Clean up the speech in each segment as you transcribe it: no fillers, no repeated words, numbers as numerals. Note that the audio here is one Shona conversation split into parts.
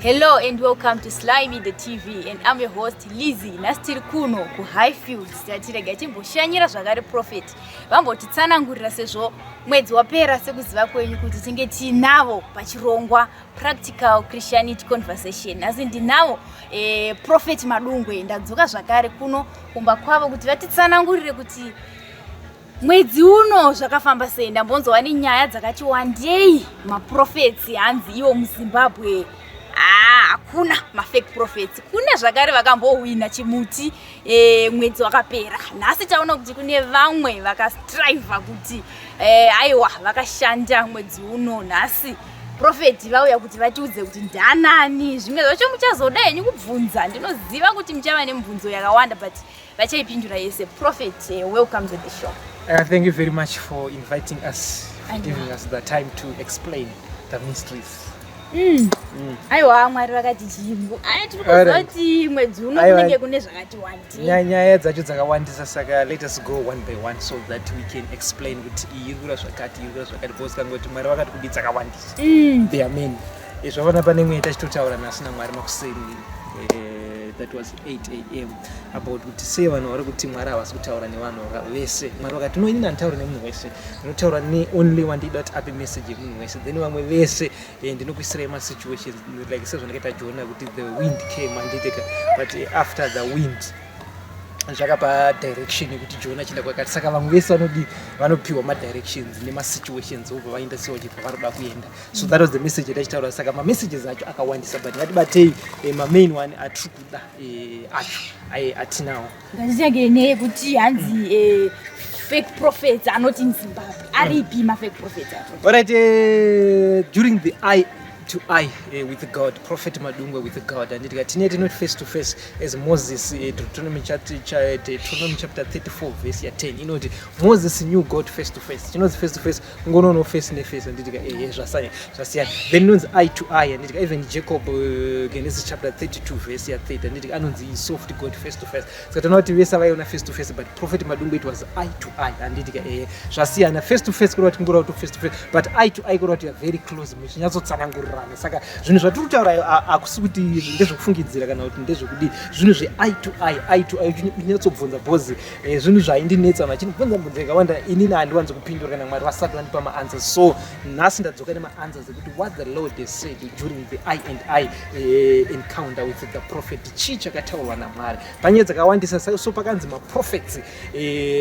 Hello and welcome to Sly Media TV and I'm your host Lizzy. Nhasi tiri kuno kuHighfields, tatirega timboshanyira zvakare Prophet vambotitsanangurira sezvo mwedzi wapera, sekuziva kwenyu kuti tinge tiinavo pachirongwa Practical Christianity Conversation. Nhasi ndinavo Prophet Madungwe, ndadzoka zvakare kuno kumba kwavo kuti vatitsanangurire kuti mwedzi uno zvakafamba sei. Ndambonzwa nenyaya dzakati wandei, maprophets hanzi iwo muZimbabwe, ah, hakuna mafake prophets. Kune zvakare vakambohwina chimuti mwedzi wakapera. Nhasi taona kuti kune vamwe vakastriva kuti aiwa, vakashanda mwedzi uno. Nhasi Prophet vauya kuti vatiudze kuti ndanani. Zvimwe zvacho muchazoda henyu kubvunza, ndinoziva kuti muchava nemibvunzo yakawanda, but vachaipindura yese. Prophet, welcome to the show. Thank you very much for inviting us, for Aiwa. giving us the time to explain the mysteries. Aiwa, Mwari vakati chimbo ai tiri kuziva kuti mwedzi uno Aiwa. kunenge kune zvakati wandei. Nyaya dzacho dzakawandisa, saka let us go one by one so that we can explain kuti iyi iri kureva zvakati, iyi iri kureva zvakati, because kangoti Mwari vakati kudi, dzakawandisa. There are many. Zvavona pane imwe tachitotaura nhasi naMwari makuseni, that was 8 a.m., about kuti sei vanhu vari kuti Mwari havasi kutaura nevanhu vese. Mwari vakati, "No, inini handitauri nemunhu wese, ndinotaura neonly wandida kuti ape message yemunhu wese. Then vamwe vese ndinokuisirai masituations like sezvandakaita Jona, kuti the wind came," handitika? But after the wind zvakapa direction yekuti Jona achienda kwakati. Saka vamwe vese vanodi vanopiwa madirections nemasituations, vobva vaenda sewo chibva varoda kuenda. So that was the message yatachitaura. Saka mamessages acho akawandisa, but ngatibatei mamain one atiri kuda acho atinawo. Ngatitange neyekuti hanzi fake prophets anoti muZimbabwe aripi, mafake prophets acho? Alright, during the eye to eye with God, Prophet Madungwe with God, and it tine tinoti face to face as Moses, Deuteronomy chapter 34 verse ya 10 inoti Moses knew God face to face. Chinonzi face to face ngonono face neface, handitika? Zvasiyana zvasiyana. Then inonzi eye to eye, handitika? Even Jacob, Genesis chapter 32 verse ya 30, handitika, anonzi he saw God face to face. Saka toona kuti vese vaiona face to face, but Prophet Madungwe, it was eye to eye, handitika? Zvasiyana. Face to face kureva kuti ngoreva kuti face to face, but eye to eye kureva kuti you are very close, muchinyatsotsanangurirana. Saka zvinhu zvatiri kutaura hakusi kuti ndezvekufungidzira kana kuti ndezvekudii, zvinhu zve-eye to eye, eye to eye, uchinyatsobvunza, because zvinhu zvaindinetsa, vanhu vachinibvunza mibvunzo yakawanda. Inini handiwanzi kupindura kana Mwari vasati vandipa maanswers. So nhasi ndadzoka nemaanswers ekuti what the Lord has said during the eye and eye encounter with the prophet. Chii chakataurwa naMwari panyaya dzakawandisa? So pakanzi maprophets,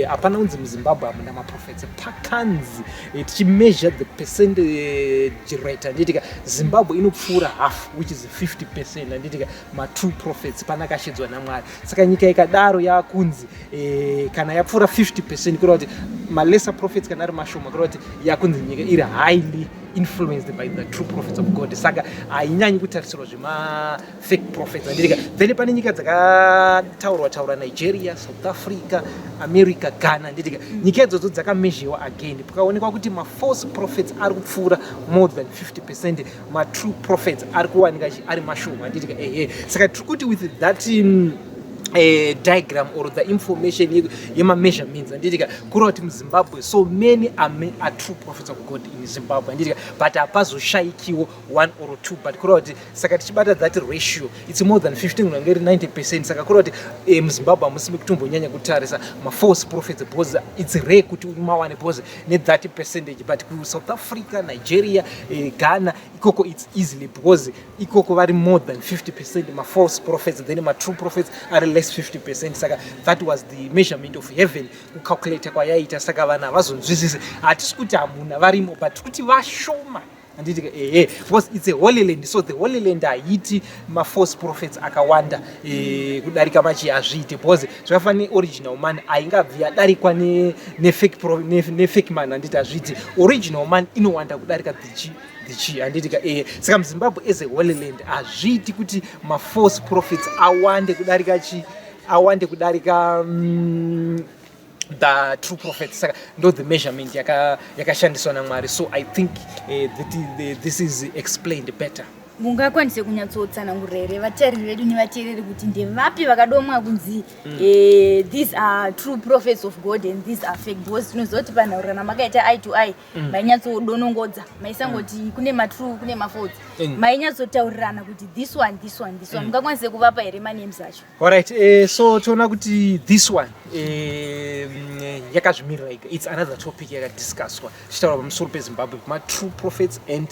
hapana kunzi muZimbabwe hamuna maprophets. Pakanzi tichimeasure the percentage rate, handitika, Zimbabwe inopfuura half, which is 50%, handitika, matrue prophets pana akashedzwa naMwari. Saka nyika ikadaro yakunzi kana yapfuura 50%, kureva kuti malesser prophets kana ari mashoma, kureva kuti yakunzi nyika iri highly influenced by the true prophets of God. Saka hainyanyi kutarisirwa zvemafake prophets, handitika? Then pane nyika dzakataurwa taura, Nigeria, South Africa, America, Ghana, handitika? Nyika idzodzo dzakameasurewa again, pakaonekwa kuti mafalse prophets ari kupfuura more than 50%, matrue prophets ari kuwanika ari mashoma, handitika? Ehe, saka tiri kuti with that diagram or the information yema-measurements, handitika, kureva kuti muZimbabwe so many are true prophets of God in Zimbabwe, handitika? But hapazoshayikiwo one or two, but kureva kuti saka tichibata that ratio, it's more than 15, kunange iri 90%. Saka kureva kuti muZimbabwe hamusi mekutombonyanya kutarisa mafalse prophets, because it's rare kuti mawane, because nethat percentage. But kuSouth Africa, Nigeria, Ghana ikoko it's easily, because ikoko vari more than 50% mafalse prophets, then matrue prophets ari less 50%. Saka that was the measurement of heaven, kucalculata kwayaita. Saka vanhu havazonzwisisi. Hatisi kuti hamuna, varimo, but kuti vashoma, handiti? Ehe, because it's a holy land. So the holy land haiti mafalse prophets akawanda kudarika machi, hazviite, because zvakafanana neoriginal man haingabvi yadarikwa nefake man, handiti? Hazviiti. Original man inowanda kudarika dhichi, handitika? Ehe, saka muZimbabwe as a holy land hazviiti kuti mafalse prophets awande kudarika chi, awande kudarika the true prophets. Saka ndo the measurement yakashandiswa naMwari. So I think that this is explained better. Mungakwanise kunyatsotsanangurira here vatariri vedu nevateereri kuti ndevapi vakadomwa kunzi these are true prophets of God and these are fake? Because tinoziva kuti panhaurirana makaita eye to eye, mainyatsodonongodza, maisangoti kune matrue, kune mafalse. Mainyatsotaurirana kuti this one, this one, this one. Mungakwanise kuvapa here manames acho? Alright, so toona kuti this one yakazvimirira ega. It's another topic yakadiscusswa tichitaura pamusoro peZimbabwe, matrue prophets and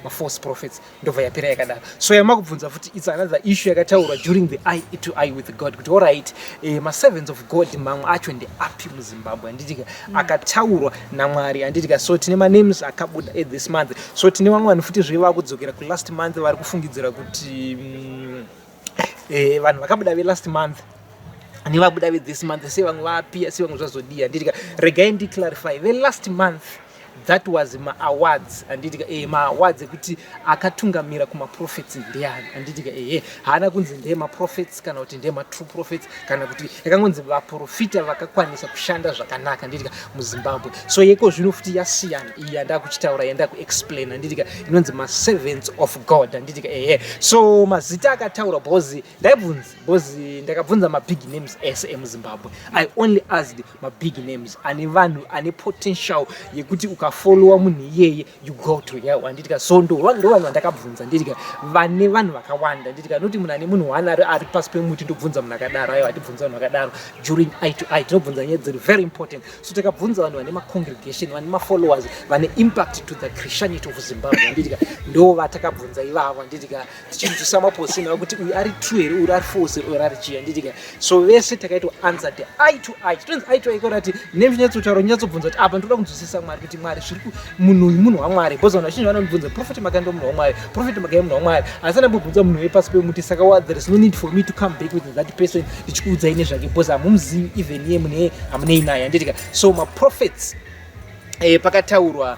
mafalse prophets, ndobva yapera yakadaro. So yamakubvunza futi, it's another issue yakataurwa during the eye to eye with God, kuti alright, maservants of God mamwe acho ndeapi muZimbabwe, handitika, akataurwa naMwari, handitika? So tine manames akabuda at this month. So tine vamwe vanhu futi zve vakudzokera kulast month, vari kufungidzira kuti vanhu vakabuda velast month nevabuda vethis month, sei vamwe vapiya, sei vamwe zvazodiya, handitika? Regai ndiclarify. Velast month, that was maawards, handitika? Maawards ekuti akatungamira kumaprophets ndiani, handitika? Ehe, haana kunzi ndemaprophets kana kuti ndematrue prophets, kana kuti yakangonzi vaprofita vakakwanisa kushanda zvakanaka, handitika, muZimbabwe. So yeko zvino futi yasiyana iyi yandakuchitaura, yandakuexplain, handitika? Inonzi maservants of God, handitika? Ehe, so mazita akataura, because ndaibvunza, because ndakabvunza mabig names ese emuZimbabwe. I only asked mabig names ane vanhu ane potential yekuti ukafollowa munhu iyeye, you go to hell, handitika? So ndo vanhu vandakabvunza, handitika, vane vanhu vakawanda, handitika? Noti munhu ane munhu one ari pasi pemuti, ndobvunza munhu akadaro? Aiwa, hatibvunza vanhu vakadaro during eye to eye. Tinobvunza nyaya dziri very important. So takabvunza vanhu vane macongregation, vane mafollowers, vane impact to the Christianity of Zimbabwe, handitika? Ndo vatakabvunza ivavo, handitika? Tichinzwisa maposition avo kuti uyu ari true here, uyu ari false here, uyu ari chii, handitika? So vese takaitwa answer the eye to eye. Chitonzi eye to eye korati nenyatsotaura, nyatsobvunza kuti apa ndoda kunzwisisa Mwari, kuti Mwari zviri munhu uyu munhu waMwari, because vanhu vazhinji vanondibvunza, "Prophet Makando munhu waMwari, Prophet Makai munhu waMwari?" Asi andambobvunza munhu wepasi pemuti. Saka there is no need for me to come back with that person ndichikuudzai nezvake, because hamumuzivi, even iye mune hamunei naye, handitika? So maprophets, pakataurwa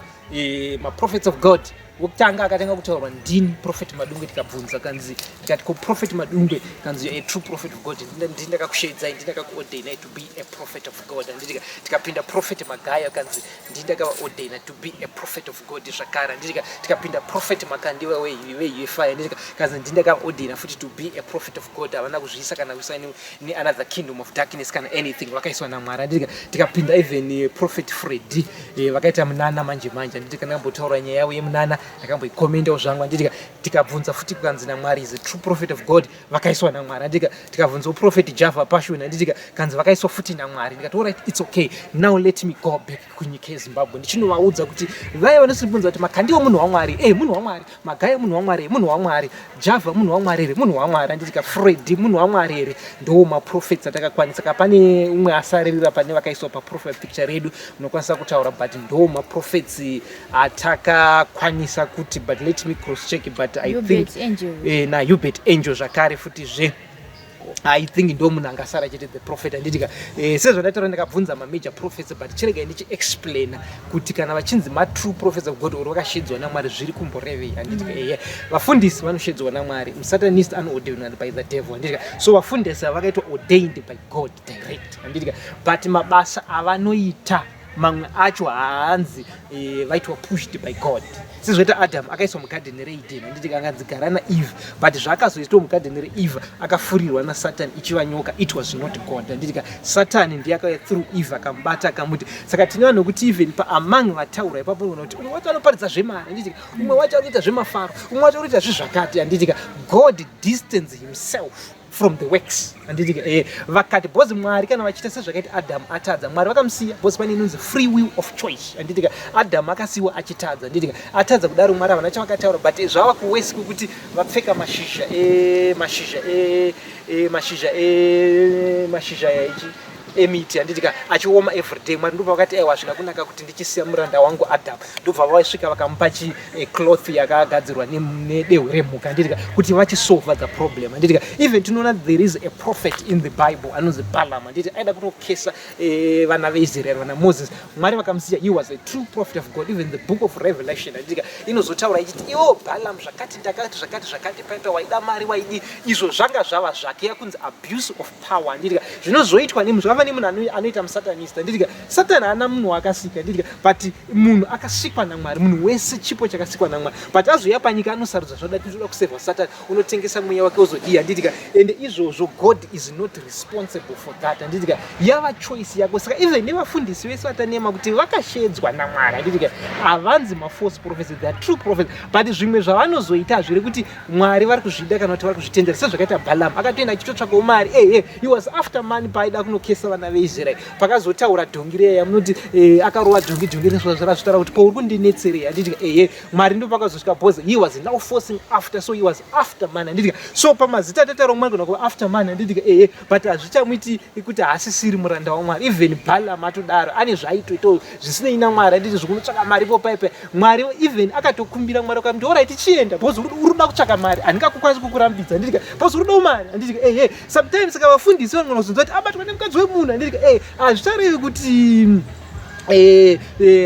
maprophets of God, wekutanga akatanga kutaurwa ndini Prophet Madungwe. Tikabvunza, kanzi, tikati, "Ko Prophet Madungwe?" Kanzi, "A true prophet of God, ndini ndakakushedzai, ndini ndakakuordainai to be a prophet of God," handitika? Tikapinda Prophet Magaya, kanzi, "Ndini ndakavaordaina to be a prophet of God zvakare," handitika? Tikapinda Prophet Makandiwa veUFI, handitika? Kanzi, "Ndini ndakavaordaina futi to be a prophet of God." Havana kuzviisa kana kuisa neanother kingdom of darkness kana anything, vakaiswa naMwari, handitika? Tikapinda even Prophet Freddy, vakaita munana manje manje, handitika? Ndakambotaura nyaya yavo yemunana, ndakamboikomendawo zvangu, handitika? Tikabvunza futi, kukanzi naMwari is a true prophet of God, vakaiswa naMwari, handitika? Tikabvunzawo Prophet Java Passion, handitika? Kanzi vakaiswa futi naMwari. Ndikati, "Alright, it's okay, now let me go back kunyika yeZimbabwe ndichinovaudza kuti vaya vanosibvunza kuti Makandiwa munhu waMwari, munhu waMwari, Magaya munhu waMwari, munhu waMwari, Java munhu waMwari here, munhu waMwari, handitika? Freddy munhu waMwari here?" Ndo maprophets atakakwanisa. Ka pane umwe asaririra pane vakaiswa paprofile picture redu, munokwanisa kutaura, but ndo maprophets atakakwanisa kuti, but let me cross check, but I think Hubert Angel. NaHubert Angel zvakare futizve. I think ndo munhu angasara chete, the prophet, handitika? Sezvandataura, ndakabvunza mamajor prophets, but chiregai ndichiexplaina kuti kana vachinzi matrue prophets of God or vakashedzwa naMwari, zviri kumborevei, handitika? Ehe, vafundisi vanoshedzwa naMwari, musatanist anoordainwa by the devil, handitika? So vafundisi ava vakaitwa ordained by God direct, handitika? But mabasa avanoita mamwe acho haanzi vaitwa pushed by God, sezvoita Adam akaiswa mugadheni reEden, handiti? Anganzi gara naEve, but zvaakazoitwa mugadheni reEve, akafurirwa naSatan ichiva nyoka. It was not God, handitika? Satani ndiye akauya through Eve, akamubata, akamuti. Saka tine vanhu vekuti even paamong vataura ipapo, unoona kuti umwe wacho anoparidza zvemari, handitika? Umwe wacho ari kuita zvemafaro, umwe wacho ari kuita zvezvakati, handitika? God distance himself from the works, handitika? Vakati because Mwari kana vachiita sezvakaita Adamu atadza, Mwari vakamusiya, because pane inonzi free will of choice, handitika? Adamu akasiyiwa achitadza, handitika? Atadza kudaro, Mwari havana chavakataura, but zvava kuwesi kwekuti vapfeka mashizha e mashizha e e mashizha e mashizha ichi emiti, handitika, achioma everyday. Mwari ndobva vakati, "Aiwa, hazvina kunaka kuti ndichisiya muranda wangu Adamu." Ndobva vasvika vakamupa chi cloth yakagadzirwa nedehwe remhuka, handitika, kuti vachisolva the problem, handitika? Even tinoona there is a prophet in the Bible anonzi Balaam, handiti? Aida kutokesa vana veIsraeri, vana Moses. Mwari vakamusiya. He was a true prophet of God. Even the Book of Revelation, handitika, inozotaura ichiti iwo Balaam zvakati ndakati zvakati zvakati paipa waida mari, waidi izvo zvanga zvava zvake, yakunzi abuse of power, handitika? Zvinozoitwa nemunhu zvakafanana. Zvakafanana nemunhu anoita musatanist, handitika? Satani haana munhu waakasika, handitika? But munhu akasikwa naMwari, munhu wese chipo chakasikwa naMwari, but azouya panyika anosarudza zvoda tinoda kusevha Satani, unotengesa mweya wake uzodii, handitika? Ende izvozvo God is not responsible for that, handitika? Yava choice yako. Saka even nevafundisi vese vatanema kuti vakashedzwa naMwari, handitika, havanzi mafalse prophets, they are true prophets, but zvimwe zvavanozoita hazviri kuti Mwari vari kuzvida kana kuti vari kuzvitendera, sezvakaita Balaam akatoenda achitotsvakawo mari. Ehe, he was after money paaida kunokesa vana veIsraeri. Pakazotaura dhongi reya munoti akarova dhongi, dhongi rezvazvitaura kuti ko uri kundinetserei, handitika? Ehe, Mwari ndo pakazosvika because he was now forcing after, so he was after money, handitika? So pamazita atataura, Mwari gona kuva after money, handitika? Ehe, but hazvichamuiti kuti haasisiri muranda waMwari. Even Balaam atodaro ane zvaaitoitawo zvisinei naMwari, handiti? Zvikunotsvaka mari ipo paipa Mwari even akatokumbira Mwari akamuti, "Alright, chienda because uri kuda kutsvaka mari, handingakukwanisi kukurambidza," handitika? Because uri kuda mari, handitika? Ehe, sometimes saka vafundisi vanogona kuzonzwa kuti abatwa nemukadzi wemunhu, handitika? Ehe, hazvicharevi kuti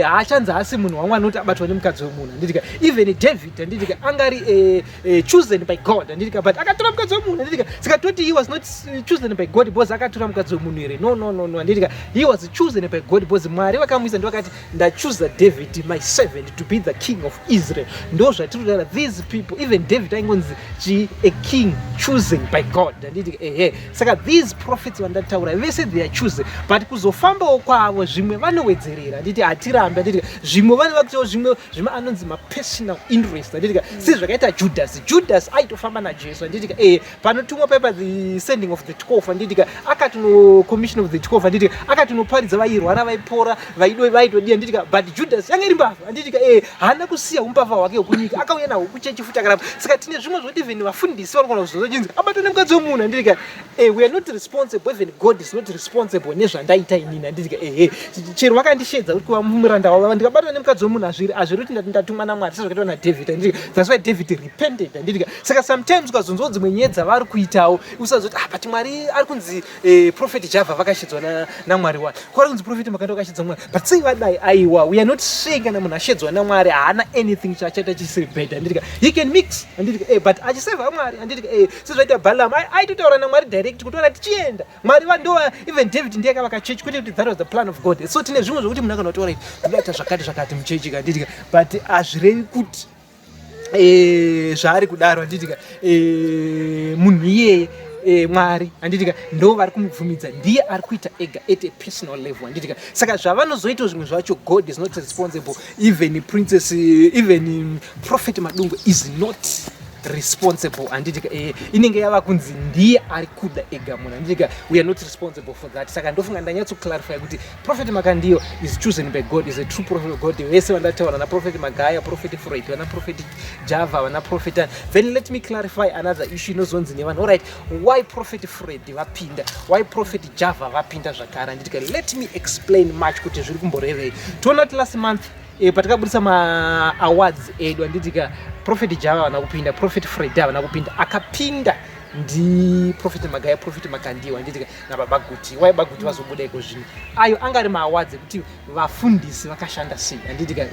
haachanzi haasi munhu waMwari nokuti abatwa nemukadzi wemunhu, handitika? Even David, handitika, angari chosen by God, handitika, but akatora mukadzi wemunhu, handitika? Saka toti he was not chosen by God because akatora mukadzi wemunhu here? No, no, no, no, handitika? He was chosen by God because Mwari vakamuisa, ndovakati, "Ndachuza David, my servant, to be the king of Israel." Ndo zvatiri kutaura. These people, even David aingonzi chi a king chosen by God, handitika? Ehe, saka these prophets vandataura vese, they are chosen, but kuzofambawo kwavo zvimwe vanowedzerera, handiti? Hatirambi, handitika? Zvimwe vane vakuitawo zvimwe zvimwe anonzi mapersonal interest, handitika? Sezvakaita Judas. Judas aitofamba naJesu, handitika? Ehe, panotumwa paipa the sending of the 12, handitika, akatino commission of the 12, handitika, akatinoparidza, vairwara vaipora, vaitodii, handitika? But Judas yanga iri mbavha, handitika? Ehe, haana kusiya umbavha hwake hwekunyika, akauya nahwo kuchechi futi akarapa. Saka tine zvimwe zvokuti even vafundisi vanogona kuzozochinzi abatwa nemukadzi wemunhu, handitika? We are not responsible, even God is not responsible nezvandaita inini, handitika? Ehe, chero vakandishedza kuti kuva muranda wavo, ndikabatwa nemukadzi wemunhu, hazviri kuti ndati ndatumwa naMwari sezvakaitwa naDavid, handitika? That's why David repented, handitika? Saka sometimes ukazonzwa dzimwe nyaya dzavari kuitawo, usazoti, "Ah, but Mwari ari kunzi Prophet Java vakashedzwa naMwari wani, kwari kunzi Prophet Makanda vakashedzwa Mwari, but sei vadai?" Aiwa, we are not saying kana munhu ashedzwa naMwari haana anything chachaita chisiri bad, handitika? He can mix, handitika? But achisevha Mwari, handitika? Sezvaita Balaam, aitotaura naMwari direct kuti ona tichienda. Mwari vandova even David ndiye akavaka chechi, kwete kuti that was the plan of God. So tine zvimwe zvokuti munhu akana kuti, "Alright, ndinoita zvakati zvakati muchechi," handitika? But hazvirevi kuti zvaari kudaro, handitika, munhu iyeye Mwari, handitika, ndo vari kumubvumidza, ndiye ari kuita ega at a personal level, handitika? Saka zvavanozoitawo zvimwe zvacho, God is not responsible. Even princess, even Prophet Madungwe is not responsible, handitika? Inenge yava kunzi ndiye ari kuda ega munhu, handitika? We are not responsible for that. Saka ndofunga ndanyatsoclarify kuti Prophet Makandiyo is chosen by God, is a true prophet of God. Vese vandataura naProphet Magaya, Prophet Freud, vana Prophet Java, vana Prophet ani. Then let me clarify another issue inozonzi nevanhu, "Alright, why Prophet Fred vapinda? Why Prophet Java vapinda zvakare?" Handitika? Let me explain much kuti zviri kumborevei. Toona kuti last month patakabudisa maawards edu, handitika, Prophet Java havana kupinda, Prophet Fred havana kupinda, akapinda ndiProphet Magaya, Prophet Makandiwa, handitika, nababa Guti. Wai baGuti vazobuda iko zvino? Ayo anga ari maawards ekuti vafundisi vakashanda sei, handitika?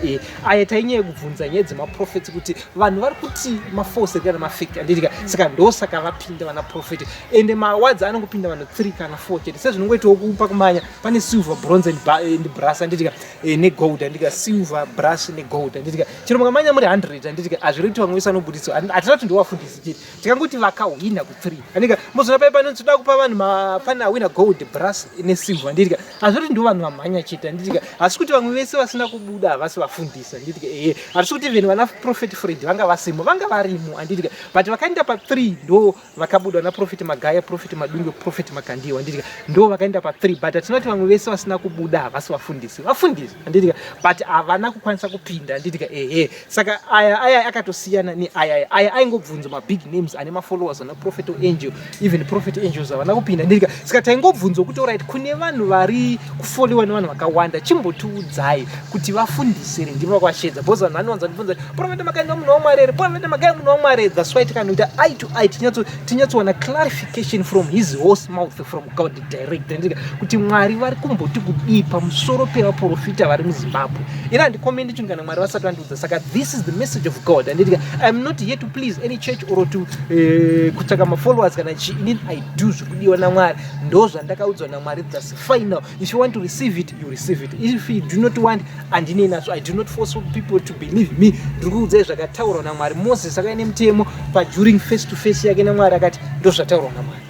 Aya tainyaya kubvunza nyaya dzemaprofets kuti vanhu vari kuti mafalse kana mafake, handitika? Saka ndosaka vapinda vana prophet. Ende maawards anongopinda vanhu 3 kana 4 chete, sezvinongoitawo kupa kumanya pane silver, bronze and brass, handitika, negold, handitika? Silver, brass negold, handitika? Chero mukamanya muri 100, handitika, hazviri kuti vamwe vese vanobudiswa. Hatina kuti ndowafundisi chete, tikangoti vakahwina ku3, handitika? Mozoona pai panonzi toda kupa vanhu pane awina gold, brass nesilver, handitika? Hazviri kuti ndo vanhu vamhanya chete, handitika? Hasi kuti vamwe vese vasina kubuda havasi vafundisi, handitika? Ehe, hatisi kuti even vana Prophet Fred vanga vasimo, vanga varimo, handitika? But vakaenda pa3 ndo vakabuda, vana Prophet Magaya, Prophet Madungwe, Prophet Makandiwa, handitika? Ndo vakaenda pa3. But hatina kuti vamwe vese vasina kubuda havasi vafundisi, vafundisi, handitika? But havana kukwanisa kupinda, handitika? Ehe, saka aya akatosiyana neaya. Aya aingobvunzwa mabig names ane mafollowers, ana Prophet Angel. Even Prophet Angels havana kupinda, handitika? Saka taingobvunzwa kuti, "Alright, kune vanhu vari kufollowa nevanhu vakawanda, chimbotiudzai kuti vafundisi here ndivo vakashedza?" Because vanhu vanowanza kutibvunza, "Prophet Makandiwa munhu waMwari here? Prophet Magaya munhu waMwari here?" That's why tikanoita eye to eye, tinyatsowana clarification from his horse mouth, from God direct, handitika, kuti Mwari vari kumboti kudii pamusoro pevaprofita vari muZimbabwe. Ina handicommendi chinhu kana Mwari vasati vandiudza. Saka this is the message of God, handitika? I am not here to please any church or to kutsvaka. mafollowers kana chii. Inini I do zvikudiwa naMwari, ndo zvandakaudzwa naMwari. That's final. If you want to receive it, you receive it. If you do not want, handinei nazvo. I do not force people to believe me. Ndiri kuudzai zvakataurwa naMwari. Moses akaine mutemo paduring face to face yake naMwari, akati ndo zvataurwa naMwari.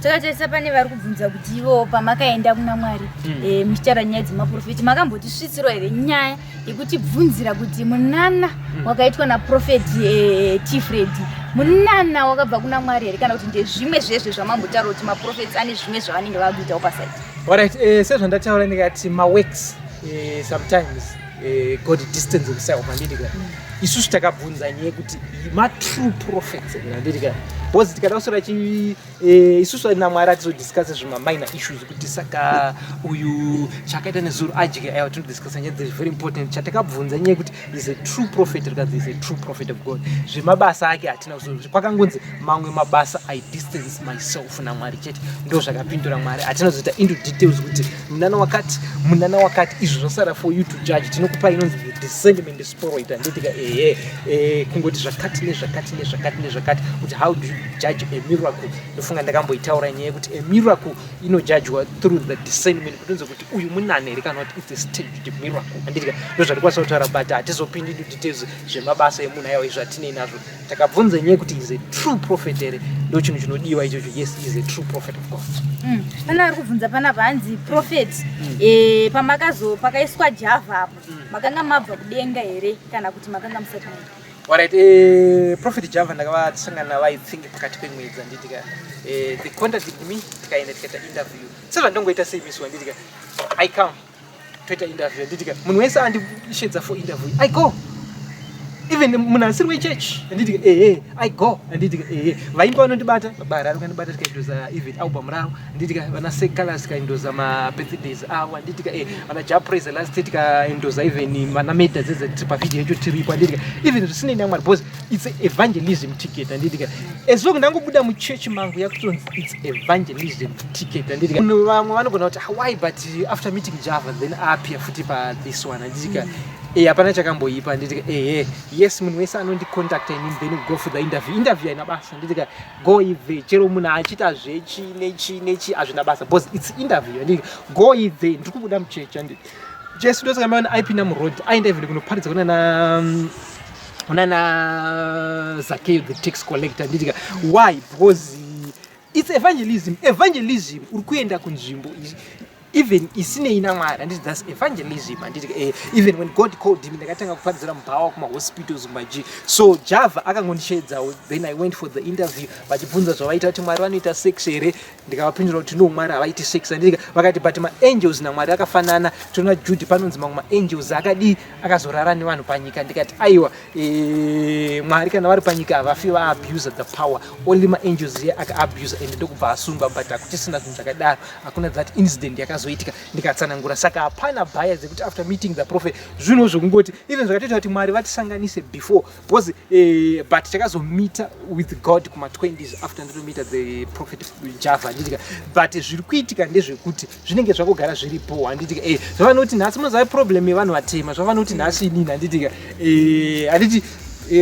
Takatarisa, pane vari kubvunza kuti ivo pamakaenda kuna Mwari, muchitaura nyaya dzemaprofeti, makambotisvitsirwa here nyaya yekutibvunzira kuti munana wakaitwa naProphet T Freddy munana wakabva kuna Mwari here, kana kuti ndezvimwe zvezve zvamambotaura kuti maprofets ane zvimwe zvavanenge vakuitawo paside? Alright, sezvandataura ndikati maworks, sometimes God distance himself, handiti ka? Isusu takabvunza nyaya yekuti matrue prophets, handiti ka? Because tikada kusora chi isusu naMwari hatizodiscuss zvemaminor issues kuti saka uyu chakaita nezuro adye. Aiwa, tinodiscussa nyaya dziri very important. Chatakabvunza nyaya yekuti is a true prophet, rikanzi is a true prophet of God. Zvemabasa ake hatina kuzo, kwakangonzi mamwe mabasa I distance myself naMwari chete. Ndo zvakapindura Mwari. Hatina kuzoita into details kuti munana wakati, munana wakati. Izvo zvasara for you to judge. Tinokupa inonzi the discernment spirit, handiti ka? Ehe, kungoti zvakati nezvakati nezvakati nezvakati, kuti how do you judge a miracle? Ndofunga ndakamboitaura nyaya yekuti a miracle inojudgwa through the discernment, kutonzi kuti uyu munana here kana kuti it's a staged miracle, handiti ka? Ndo zvatikwanisa kutaura, but hatizopindi into details zvemabasa emunhu. Aiwa, izvo hatinei nazvo. Takabvunza nyaya yekuti is a true prophet here. Ndo chinhu chinodiwa ichocho. Yes, is a true prophet of God. Pane ari kubvunza panapa, hanzi, "Prophet, pamakazo pakaiswa Java apo, makanga mabva kudenga here kana kuti makanga musati maenda?" Alright, Prophet Java ndakavasangana navo, I think pakati pemwedzi, handiti ka? They contacted me, tikaenda tikaita interview sezvandongoita semiswa, handiti ka? I come, toita interview, handiti ka? Munhu wese andishedza for interview, I go. Even munhu asiri wechurch, handiti ka? Ehe, I go, handiti ka? Ehe, vaimba vanondibata, babara ari kandibata, tikaendoza even album ravo, handiti ka? Vana Seh Calaz tikaendoza mabirthdays avo, handiti ka? Vana Jah Prayzah last year tikaendoza, even vana Meda dzedze tiri pavideo yacho tiripo, handiti ka? Even zvisinei naMwari, because it's evangelism ticket, handiti ka? As long ndangobuda muchechi mangu, yakutonzi it's evangelism ticket, handiti ka? Vamwe vanogona kuti, "Ah, why?" But after meeting Java, then appear futi pa this one, handiti ka? Hapana chakamboipa, handiti ka? Ehe, yes, munhu wese anondicontacta inini, then we go for the interview. Interview haina basa, handiti ka? Go ive chero munhu achiita zvechi nechi nechi, hazvina basa because it's interview, handiti ka? Go ive ndiri kubuda muchechi, handiti? Jesu ndosaka maona aipinda muroad, aenda even kunoparidza kunana Zacchaeus the tax collector, handiti ka? Why? Because it's evangelism. Evangelism, uri kuenda kunzvimbo even isinei naMwari, handiti? That's evangelism, handiti? Even when God called him, ndakatanga kuparidzira mubhawa, kumahospitals, kumaji. So Java akangondishedzawo, then I went for the interview. Vachibvunza zvavaita kuti Mwari vanoita sex here, ndikavapindura kuti no, Mwari havaiti sex, handiti? Vakati, "But maangels naMwari akafanana. Toona Jude panonzi mamwe maangels akadii, akazorara nevanhu panyika." Ndikati, "Aiwa, Mwari kana vari panyika havafi vaabuse the power. Only maangels ye akaabuse and ndokubva asungwa, but hakuchisina zvinhu zvakadaro, hakuna that incident yakazoitika." Ndikatsanangura. Saka hapana bias yekuti after meeting the prophet, zvinhu zvokungoti even zvakatoita kuti Mwari vatisanganise before, because but takazomita with God kuma20s after ndatomita the Prophet Java, handiti ka? But zviri kuitika ndezvekuti zvinenge zvakugara zviripo, handiti ka? Zvavanoti nhasi, munoziva problem yevanhu vatema, zvavanoti nhasi inini, handiti ka? Handiti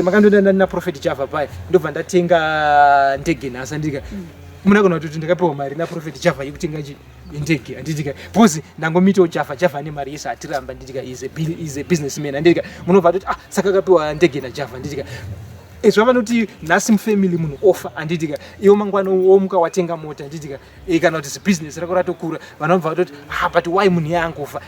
makandonda naProphet Java pai, ndobva ndatenga ndege nhasi, handiti ka? Munagona kutoti ndakapiwa mari naProphet Java yekutenga chi ndege, handiti ka? Because ndangomitawo Java. Java ane mari yese, hatiramba, handiti ka? Is a businessman, handiti ka? Munobva toti, "Ah, saka akapiwa ndege naJava," handiti ka? Zvavanoti nhasi mufamily munhu ofa, handiti ka? Iwo mangwana womuka watenga mota, handiti ka? Kana kuti zibusiness rako ratokura, vanhu vanobva vatoti, "Ah, but why munhu iye angofa?"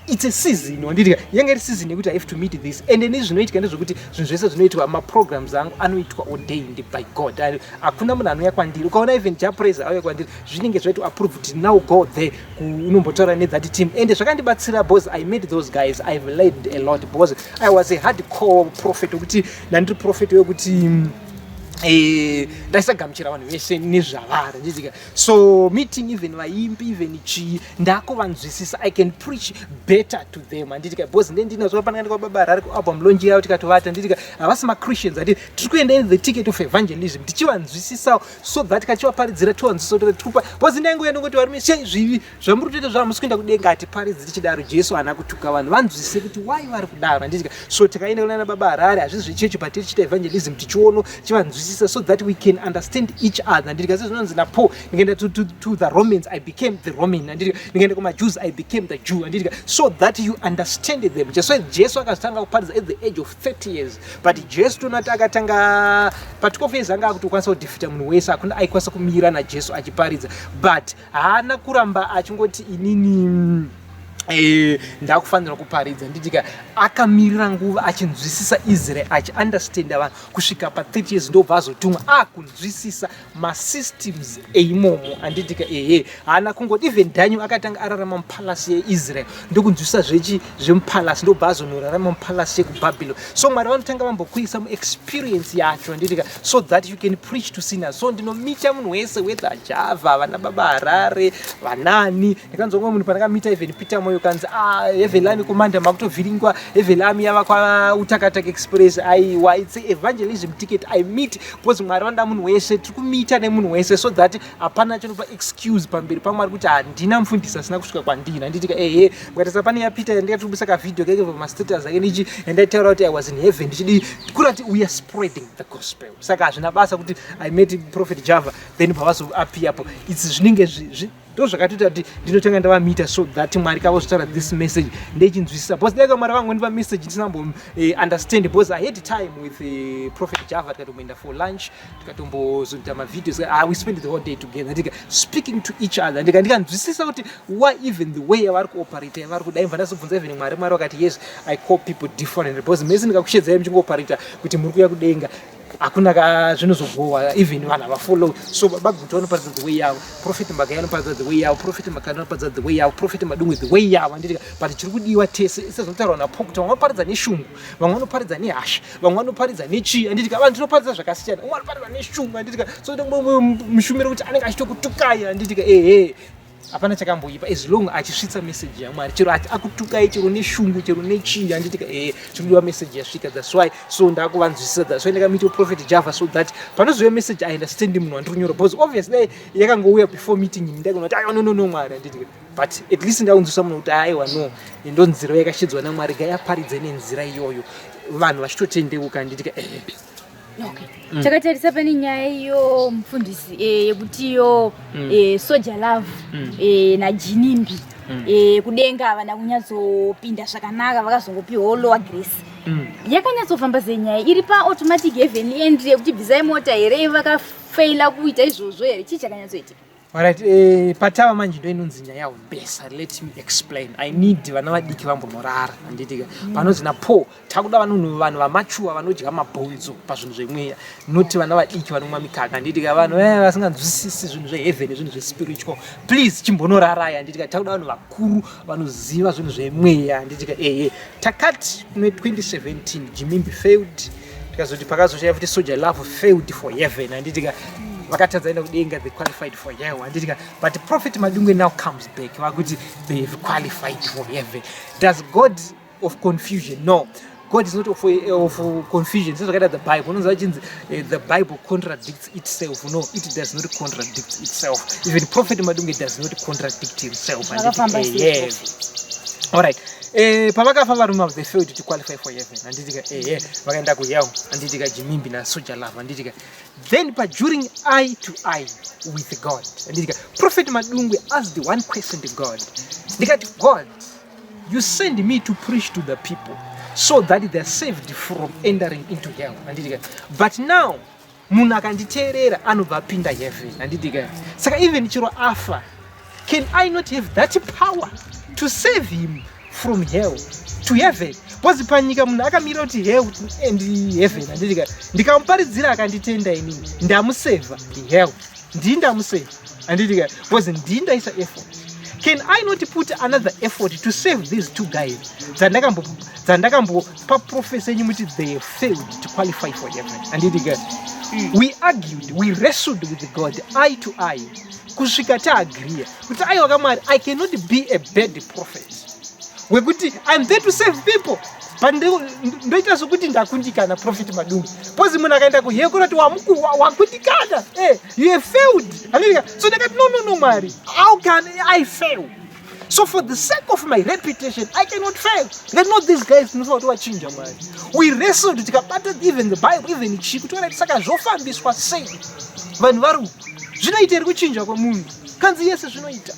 It's a season, handiti ka? Yanga iri season yekuti I have to meet this. And then zvinoitika ndezvekuti zvinhu zvese zvinoitwa, maprograms angu anoitwa ordained by God. Hakuna munhu anouya kwandiri. Ukaona even Jah Prayzah auya kwandiri, zvinenge zvaitwa approved, now go there, unombotaura nethat team. And zvakandibatsira because I met those guys. I've learned a lot because I was a hardcore prophet wekuti ndandiri prophet wekuti ndaisagamuchira vanhu vese nezvavari, handiti ka? So meeting even vaimbi, even chii, ndakuvanzwisisa. I can preach better to them, handiti ka? Because ndendinazvo pananga ndikwa Harare kualbum launch yavo, tikatovata, handiti ka? Havasi machristians, handiti? Tiri kuenda in the ticket of evangelism, tichivanzwisisawo so that kachivaparidzira tivanzwisisa kuti tikupa. Because ndaingoya ndongoti, "Varume, sei zvivi zvamuri kutoita, zvamusi kuenda kudenga?" Hatiparidzi tichidaro. Jesu haana kutuka vanhu. Vanzwisise kuti why vari kudaro, handiti ka? So tikaenda kunana Baba Harare, hazvisi zvechechi, but tichiita evangelism, tichiono tichivanzwisisa. kuvanzwisisa so that we can understand each other, handitika? Sezvinonzi naPaul, ndikaenda to the Romans, I became the Roman, handitika? Ndikaenda kumaJews, I became the Jew, handitika? So that you understand them. Just why Jesu akazotanga kuparidza at the age of 30 years, but Jesu tonati akatanga pa12 years, anga akutokwanisa kudefeata munhu wese. Hakuna aikwanisa kumira naJesu achiparidza, but haana kuramba achingoti, "Inini ndakufanira kuparidza," nditika? Akamirira nguva achinzwisisa Israel, achiunderstanda vanhu kusvika pa30 years, ndobva azotumwa akunzwisisa masystems eimomo, handitika? Ehe, haana kungoti. Even Daniel akatanga ararama mupalace yeIsrael, ndokunzwisisa zvechi zvemupalace, ndobva azonorarama mupalace yekuBabylon. So Mwari vanotanga vambokuisa muexperience yacho, handitika? So that you can preach to sinners. So ndinomita munhu wese, whether Java, vana Baba Harare, vanani. Ndikanzwa mumwe munhu pandakamita even Peter Moyo, kanzi, "Ah, Heaven Army commander, makutovhiringwa. Heaven Army yava kwaUtakataka Express." Aiwa, it's evangelism ticket I meet, because Mwari vanoda munhu wese. Tiri kumita nemunhu wese so that hapana chinopa excuse pamberi paMwari kuti handina mufundisi asina kusvika kwandiri, handitika? Ehe, mukatarisa pane yaPeter yandikatobudisa kavhidhio keke pamastatus ake ndichi yandaitaura kuti I was in heaven ndichidi kurati we are spreading the gospel. Saka hazvina basa kuti I met Prophet Java, then pavazoapiapo its zvinenge ndo zvakatoita kuti ndinotanga ndavamita so that Mwari kavozotaura this message ndechinzwisisa, because dai Mwari vangondipa message ndisinambo understand, because I had time with Prophet Java, tikatomboenda for lunch, tikatombozoita mavideos. We spend the whole day together, ndika speaking to each other, ndikanzwisisa kuti why even the way yavari kuoperata, yavari kudai. Mva ndazobvunza even Mwari. Mwari vakati, "Yes, I call people different, because mese ndikakushedzai muchingooperata kuti muri kuya kudenga, hakuna ka zvinozobhowa, even vanhu havafollow." So Baba Gutu vanoparidza the way yavo, Prophet Magai anoparidza the way yavo, Prophet Makani anoparidza the way yavo, Prophet Madungwe the way yavo, handitika? But chiri kudiwa tese, sezvinotaurwa naPaul kuti vamwe vanoparidza neshungu, vamwe vanoparidza nehasha, vamwe vanoparidza nechii, handitika? Vanhu tinoparidza zvakasiyana. Umwe anoparidza neshungu, handitika? So mushumiro kuti anenge achitokutukai, handitika? Ehe, hapana chakamboipa as long achisvitsa message yaMwari, chero ati akutukai, chero neshungu, chero nechii, handitika? Ehe, chikudiwa message yasvika. That's why so ndakuvanzwisisa. That's why ndakamita Prophet Java, so that panozouya message I understand munhu wandiri kunyora, because obviously yakangouya before meeting him, ndakona kuti, "Aiwa, no, no, no, Mwari," handitika? But at least ndakunzwisa munhu kuti, "Aiwa, no, ndo nzira yakashidzwa naMwari, gaiaparidze nenzira iyoyo," vanhu vachitotendeuka, handitika? Ehe. Okay, takatarisa pane nyaya iyo, mufundisi, yekuti iyo Soul Jah Love naGinimbi kudenga havana kunyatsopinda zvakanaka, vakazongopiwawo lower grace. Yakanyatsofamba senyaya iri paautomatic heaven entry yekuti bvisai mota here? Vakafeila kuita izvozvo here? Chii chakanyatsoitika? Alright, patava manje ndo inonzi nyaya yahombesa. Let me explain. I need vana vadiki vambonorara, handitika? Panonzi naPaul, takuda vanhu vamachuwa vanodya mabhonzo pazvinhu zvemweya, noti vana vadiki vanomwa mikaka, handitika? Vanhu vaya vasinganzwisisi zvinhu zveheaven, zvinhu zvespiritual, please chimbonorarai, handitika? Takuda vanhu vakuru vanoziva zvinhu zvemweya, handitika? Ehe, takati kune 2017 Ginimbi failed, tikazoti pakazochaya futi Soul Jah Love failed for heaven, handitika? Vakatadza enda kudenga. They qualified for hell, handitika? But Prophet Madungwe now comes back, vakuti they have qualified for heaven. Does God of confusion? No, God is not of confusion. Sezvakaita the Bible, unonzwa vachinzi the Bible contradicts itself. No, it does not contradict itself. Even Prophet Madungwe does not contradict himself. Vakafamba sei, Yeah. Prophet? Alright, pavakafa varume ava, they failed to qualify for heaven, handitika? Ehe, vakaenda kuhell, handitika? Ginimbi naSoul Jah Love, handitika? Then paduring eye to eye with God, handitika, Prophet Madungwe asked one question to God. Ndikati, "God, you send me to preach to the people so that they're saved from entering into hell, handitika? But now munhu akanditeerera anobva apinda heaven, handitika? Saka even chero afa, can I not have that power to save him from hell to heaven? Because panyika munhu akamira kuti hell and heaven, handitika? Ndikamuparidzira akanditenda, inini ndamusevha hell, ndii ndamusevha, handitika? Because ndii ndaisa effort. Can I not put another effort to save these two guys dzandakambopa prophecy yenyu muti they failed to qualify for heaven, handitika?" We argued, we wrestled with God eye to eye kusvika taagriya kuti, "Aiwa kaMwari, I cannot be a bad prophet wekuti I'm there to save people, but ndoita sokuti ndakundikana, Prophet Madungwe, because munhu akaenda kuhell kunoti wakundikana, you have failed, handitika? So ndakati, "No, no, no, Mwari, how can I fail?" So for the sake of my reputation, I cannot fail. Let not these guys tinofanira kuti vachinja Mwari. We wrestled tikabata even the Bible, even chii, kuti alright, saka zvofambiswa sei? Vanhu vari uku. Zvinoita here kuchinja kwemunhu? Kanzi yese zvinoita.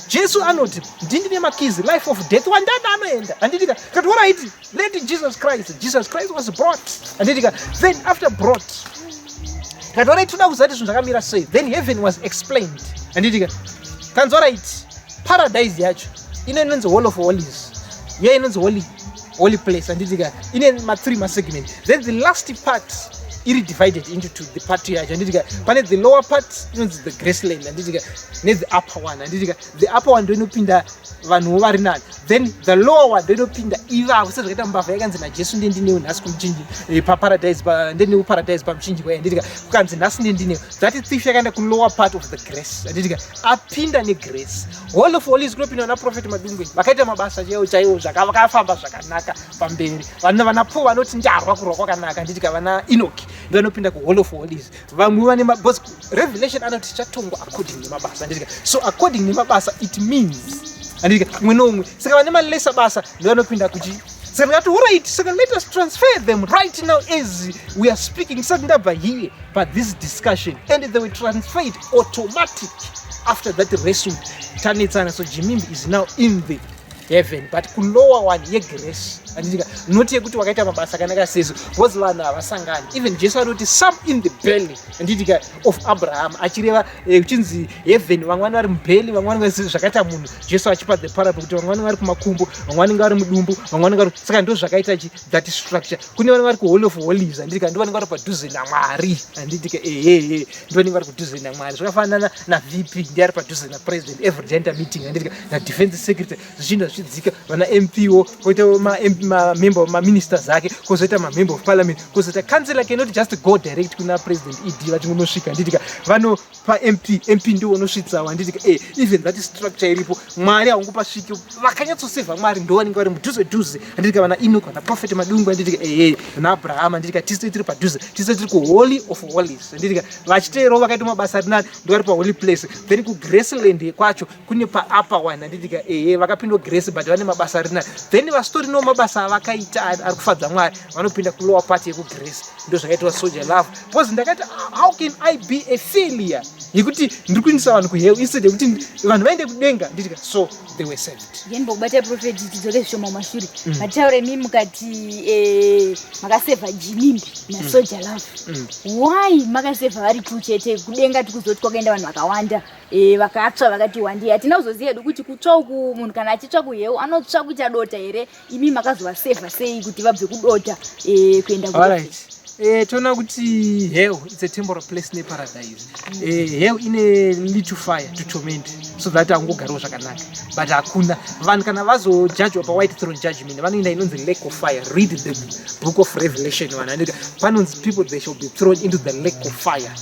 Jesu anoti ndini nemakeys, life of death, wandada anoenda. Handitika kati alright, let Jesus Christ. Jesus Christ was brought. Handitika then after brought, kati alright, toda kuziva kuti zvinhu zvakamira sei. Then heaven was explained. Handitika kanzi alright, paradise yacho ino inonzi Hall of Holies, iya inonzi holy place. Handitika ine ma3 masegment. Then the last part iri divided into two, the part yacho. Handitika pane the lower part inonzi the graceland, handitika, nethe upper one. Handitika the upper one ndo inopinda vanhuwo vari nani, then the lower one ndo inopinda ivavo, sezvakaita mbavha yakanzi naJesu, "Ndendinewo nhasi kumuchinji paparadise, ndendinewo paradise pamuchinjikwa." Handitika kukanzi, "Nhasi ndendinewo." That thief yakaenda kulower part of the grace. Handitika apinda negrace. Hall of Holies kunopinda naProphet Madungwe, vakaita mabasa chaiwo chaiwo, vakafamba zvakanaka pamberi. Vana Paul vanoti, "Ndarwa kurwa kwakanaka." Handitika vana Enoch ndovanopinda kuHall of Holies. Vamwe vane, because Revelation anoti tichatongwa according nemabasa. Handitika so according nemabasa, it means, handitika, umwe noumwe. Saka vane malesa basa ndovanopinda kuchi. Saka ndikati alright, saka let us transfer them right now as we are speaking, tisati ndabva here but this discussion, and they were transferred automatic after that wrestle tanetsana. So Jimimbi is now in the heaven, but kulower one yegrace. Handitika noti yekuti wakaita mabasa akanaka sezo, because vanhu havasangani. Even Jesu anoti some in the belly, handitika, of Abraham, achireva kuchinzi heaven, vamwe vanenge vari mubelly, vamwe vanenge zvakaita munhu. Jesu achipa the parable kuti vamwe vanenge vari kumakumbo, vamwe vanenge vari mudumbu, vamwe vanenge vari. Saka ndo zvakaita chi that structure. Kune vanenge vari kuHoly of Holies. Handitika ndo vanenge vari padhuze naMwari. Handitika ehehe, ndo vanenge vari kudhuze naMwari. Zvakafanana naVP, ndiye ari padhuze napresident every gender meeting. Handitika nadefense secretary, zvichienda zvichidzika, vana MPwo, koita mamember, maministers ake, kwozoita mamember of parliament, kwozoita councillor. Cannot just go direct kuna President ED vachingonosvika. Handitika vanopa MP, MP ndiwo unosvitsawo. Handitika even that structure iripo. Mwari haungopasviki. Vakanyatsosevha Mwari ndo vanenge vari mudhuze dhuze. Handitika vana Enoch, vana Prophet Madungwe, handitika ehe, vana Abraham. Handitika tise tiri padhuze, tise tiri kuHoly of Holies. Handitika vachiteerawo vakaita mabasa ari nani ndo vari paholy place. Then kugraceland kwacho kune paupper one. Handitika ehe, vakapindwa grace but vane mabasa ari nani. Then vasitorinawo mabasa avakaita ari kufadza Mwari vanopinda kulower part yekugrace. Ndo zvakaitwa Soldier Love, because ndakati, how can I be a failure yekuti ndiri kuindisa vanhu kuhell instead yekuti vanhu vaende kudenga? Nditika so they were saved. Ndobata Prophet, tidzoke zvishoma mumashure. Mataura imi mukati makasevha Jimimbi naSoldier Love. Why makasevha vari two chete? Kudenga tikuzoti kwakaenda vanhu vakawanda, vakatsva vakati wandei. Hatina kuzoziva hedu kuti kutsva uku, munhu kana achitsva kuhell anotsva kuita dota here? Imi makazovasevha sei kuti vabve kudota kuenda Alright. Toona kuti hell, it's a temporal place neparadise. Hell ine little fire to torment so that angogarawo zvakanaka, but hakuna vanhu kana vazojudgwa pawhite throne judgment, vanoenda inonzi lake of fire. Read the Book of Revelation, vanhu anoita panonzi people, they shall be thrown into the lake of fire.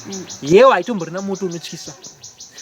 Hell haitomborina moto unotyisa,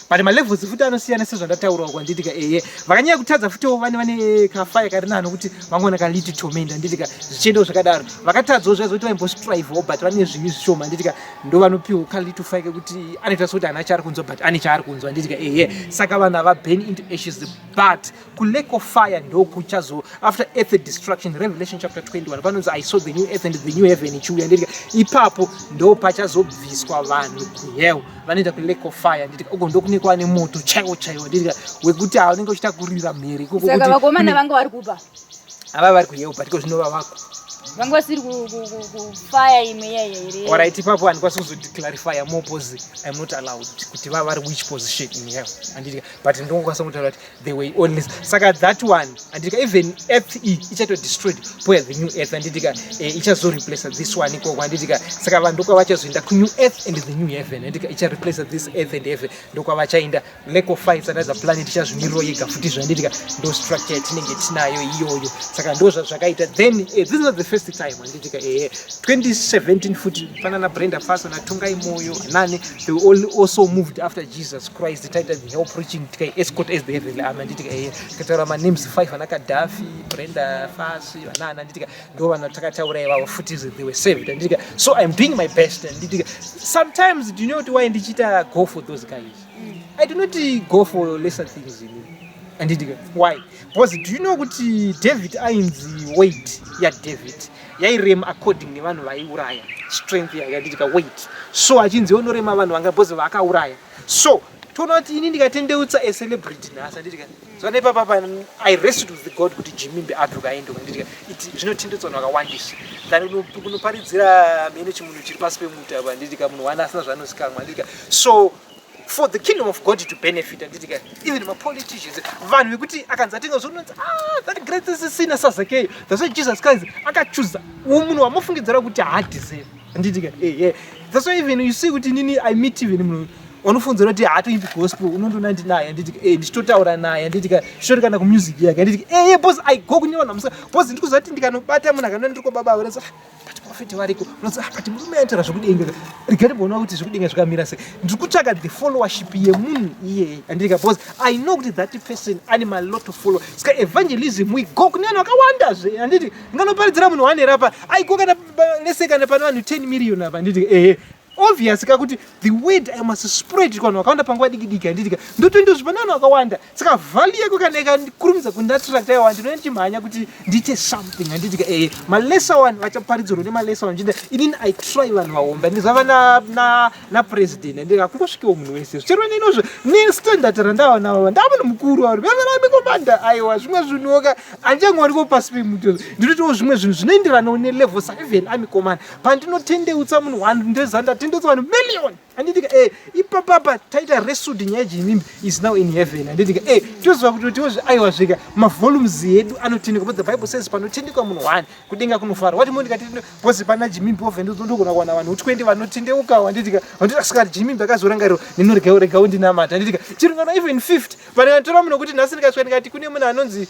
but malevels futi anosiyana sezvandataurawo kwanditika. Eye, vakanyanya kutadza futiwo vane kafire kari nani kuti vangoona kalittle torment. Handitika zvichiendawo zvakadaro. Vakatadzawo zvaizoti vaimbostrivewo but vane zvivi zvishoma. Handitika ndo vanopiwa kalittle fire kekuti anoita sekuti haana chaari kunzwa, but ane chaari kunzwa. Handitika eye, saka vanhu hava burn into ashes, but kulake of fire ndokuchazo after earth destruction. Revelation chapter 21 panonzi, "I saw the new earth and the new heaven" ichiuya. Handitika ipapo ndo pachazobviswa vanhu kuhell, vanoenda kulake of fire. Handitika uko ndokune kwava nemoto chaiwo chaiwo. Handitika wekuti haunenge uchita kurira mhere ikoko. Saka vakomana vanga vari kupa Hava vari kuhell, but iko zvinova vako vanga vasiri kufire imwe iyaiya here? Alright, ipapo handikwanisi kuzodeclarifya more because I'm not allowed kuti vava vari which position in hell. Handitika but ndongokwanisa kutaura kuti they were only. Saka that one, handitika, even earth e ichatodestroyed poya the new earth. Handitika ichazoreplace this one ikoko. Handitika saka vanhu ndokwavachazoenda kunew earth and the new heaven. Handitika ichareplace this earth and heaven, ndokwavachaenda. Lake of fire, another planet ichazvimiriro yega futi. Zvanditika ndo structure yatinenge tinayo iyoyo. Saka ndo zvazvakaita. Then this is not the first time. Handitika ehe, 2017 futi panana Brenda Fassie naTongai Moyo nani, they all also moved after Jesus Christ. Taita the help preaching, tikai-escort as the heavenly army. Handitika ehe, tikataura manames 5, ana Kadafi, Brenda Fassie, vanana. Handitika ndo vanhu takataura ivavo futi, they were saved. Handitika so I'm doing my best. Handitika sometimes, do you know kuti why ndichiita go for those guys? I do not go for lesser things ini. Handitika? Why? Because do you know kuti David ainzi weight yaDavid yairema according nevanhu vaiuraya, strength yake, handitika, weight. So achinzi unorema vanhu vanga because vaakauraya. So toona kuti ini ndikatendeutsa a celebrity nhasi, handitika, zvana ipapapa I rest with God kuti Jimimbi abve aende, handitika, it zvinotendeutswa vanhu vakawandisa than kunoparidzira mhene chimunhu chiri pasi pemuti apa, handitika, munhu wana asina zvaanosikamwa, handitika. So for the kingdom of God to benefit, handitika, even mapoliticians, vanhu vekuti akanzi atenga zvononzi, "Ah, that great sinner saZakeyo." That's why Jesus Christ akachuza munhu wamufungidzira kuti haadeserve, handitika. Ehe, that's why even you see kuti nini I meet even munhu wanofunzira kuti haatoimbi gospel, unondoona ndinaye, handitika, ndichitotaura naye, handitika, chitori kana kumusic yake, handitika. Ehe, because I go kune vanhu vamusa, because ndikuziva kuti ndikanobata munhu akanona ndiri kwababa avo, but prophet variko, unonzi, "Ah, but murume anotaura zvekudenga, rega ndimboona kuti zvekudenga zvakamira sei." Ndiri kutsvaga the followership yemunhu iyeye, handitika, because I know kuti that person ane malot of follow. Saka evangelism, we go kune vanhu vakawandazve, handiti? Nganoparidzira munhu one rapa, I go kana lese kana pane vanhu 10 million apa, handiti? Ehe, obvious kakuti the word I must spread kuvanhu vakawanda panguva diki diki, handitika? Ndotoendozvi pane vanhu vakawanda. Saka value yako kana ikandikurumidza kundiattract, aiwa, ndinoenda ndichimhanya kuti ndiite something, handitika? Ehe, malesa one vachaparidzirwa nemalesa one chinda. Inini I try vanhu vahombe, ndizava napresident, handika? Kungosvikewo munhu wese zvichero ninozvo nestandard randava navo, ndava munhu mukuru vari veverami komanda. Aiwa, zvimwe zvinhuoka handichangwariko pasi pemuto. Ndinotiwo zvimwe zvinhu zvinoenderanawo nelevel. Saka even army commander, pandinotendeutsa munhu one, ndoziva ndatendeutsa vanhu million, handitika? Ipapapa taita resud nyaya yejimimbi is now in heaven, handitika? Toziva kuti tiwozve, aiwa, svika mavolumes edu anotendeka, but the Bible says panotendekwa munhu one, kudenga kunofara. Wati mondikati because pana Jimimbi ovhe ndogona kuwana vanhu 20 vanotendeuka, handitika? Saka Jimimbi akazorangarirwa nenoregawo regawo ndinamata, handitika? Chirungano even 50 pandikatora munhu kuti nhasi ndikasvika ndikati kune munhu anonzi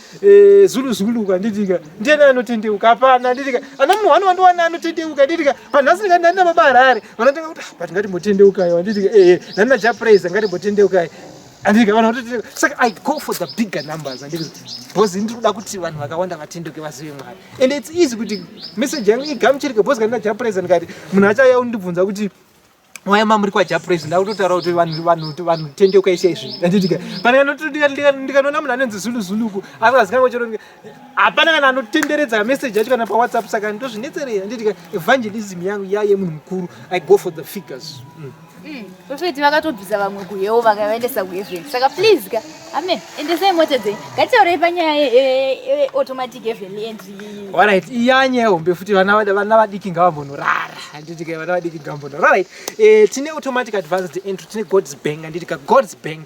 Zulu Zulu, handitika, ndiani anotendeuka? Hapana, handitika? Ana munhu wani wandiwana anotendeuka, handitika? Panhasi ndikati ndandina Baba Harare, vanotanga kuti, "Ah, but ngatimbotendeukai," handitika? Ehe, ndandina Japraise, ngatimbotendeukai, handitika? Vanhu vatotendeuka. Saka I go for the bigger numbers, handiti? Because ndiri kuda kuti vanhu vakawanda vatendeuke, vazive Mwari, and it's easy kuti message yangu igamuchirike, because kandina Japraise ndikati munhu achauya undibvunza kuti wayama muri kwaJapraise, ndakutotaura kuti vanhu tendeukai chaizvi, handitika? Ndikanoona munhu anonzi Zulu Zuluku asingazikanwa chero, hapana kana anotenderedza message yacho kana paWhatsApp. Saka ndozvinetserei, handitika? Evangelism yangu yaye munhu mukuru, I go for the figures. Prophet vakatobvisa vamwe kuhell vakavaendesa kuheaven. Saka please ka, amen, endesai mota dzenyu. Ngatitaurei panyaya yeautomatic heavenly entry. Alright, iyanya hombe futi. Vana vadiki ngavambonorara, handitika? Vana vadiki ngavambonorara. Right, tine automatic advanced entry, tine God's Bank, handitika? God's Bank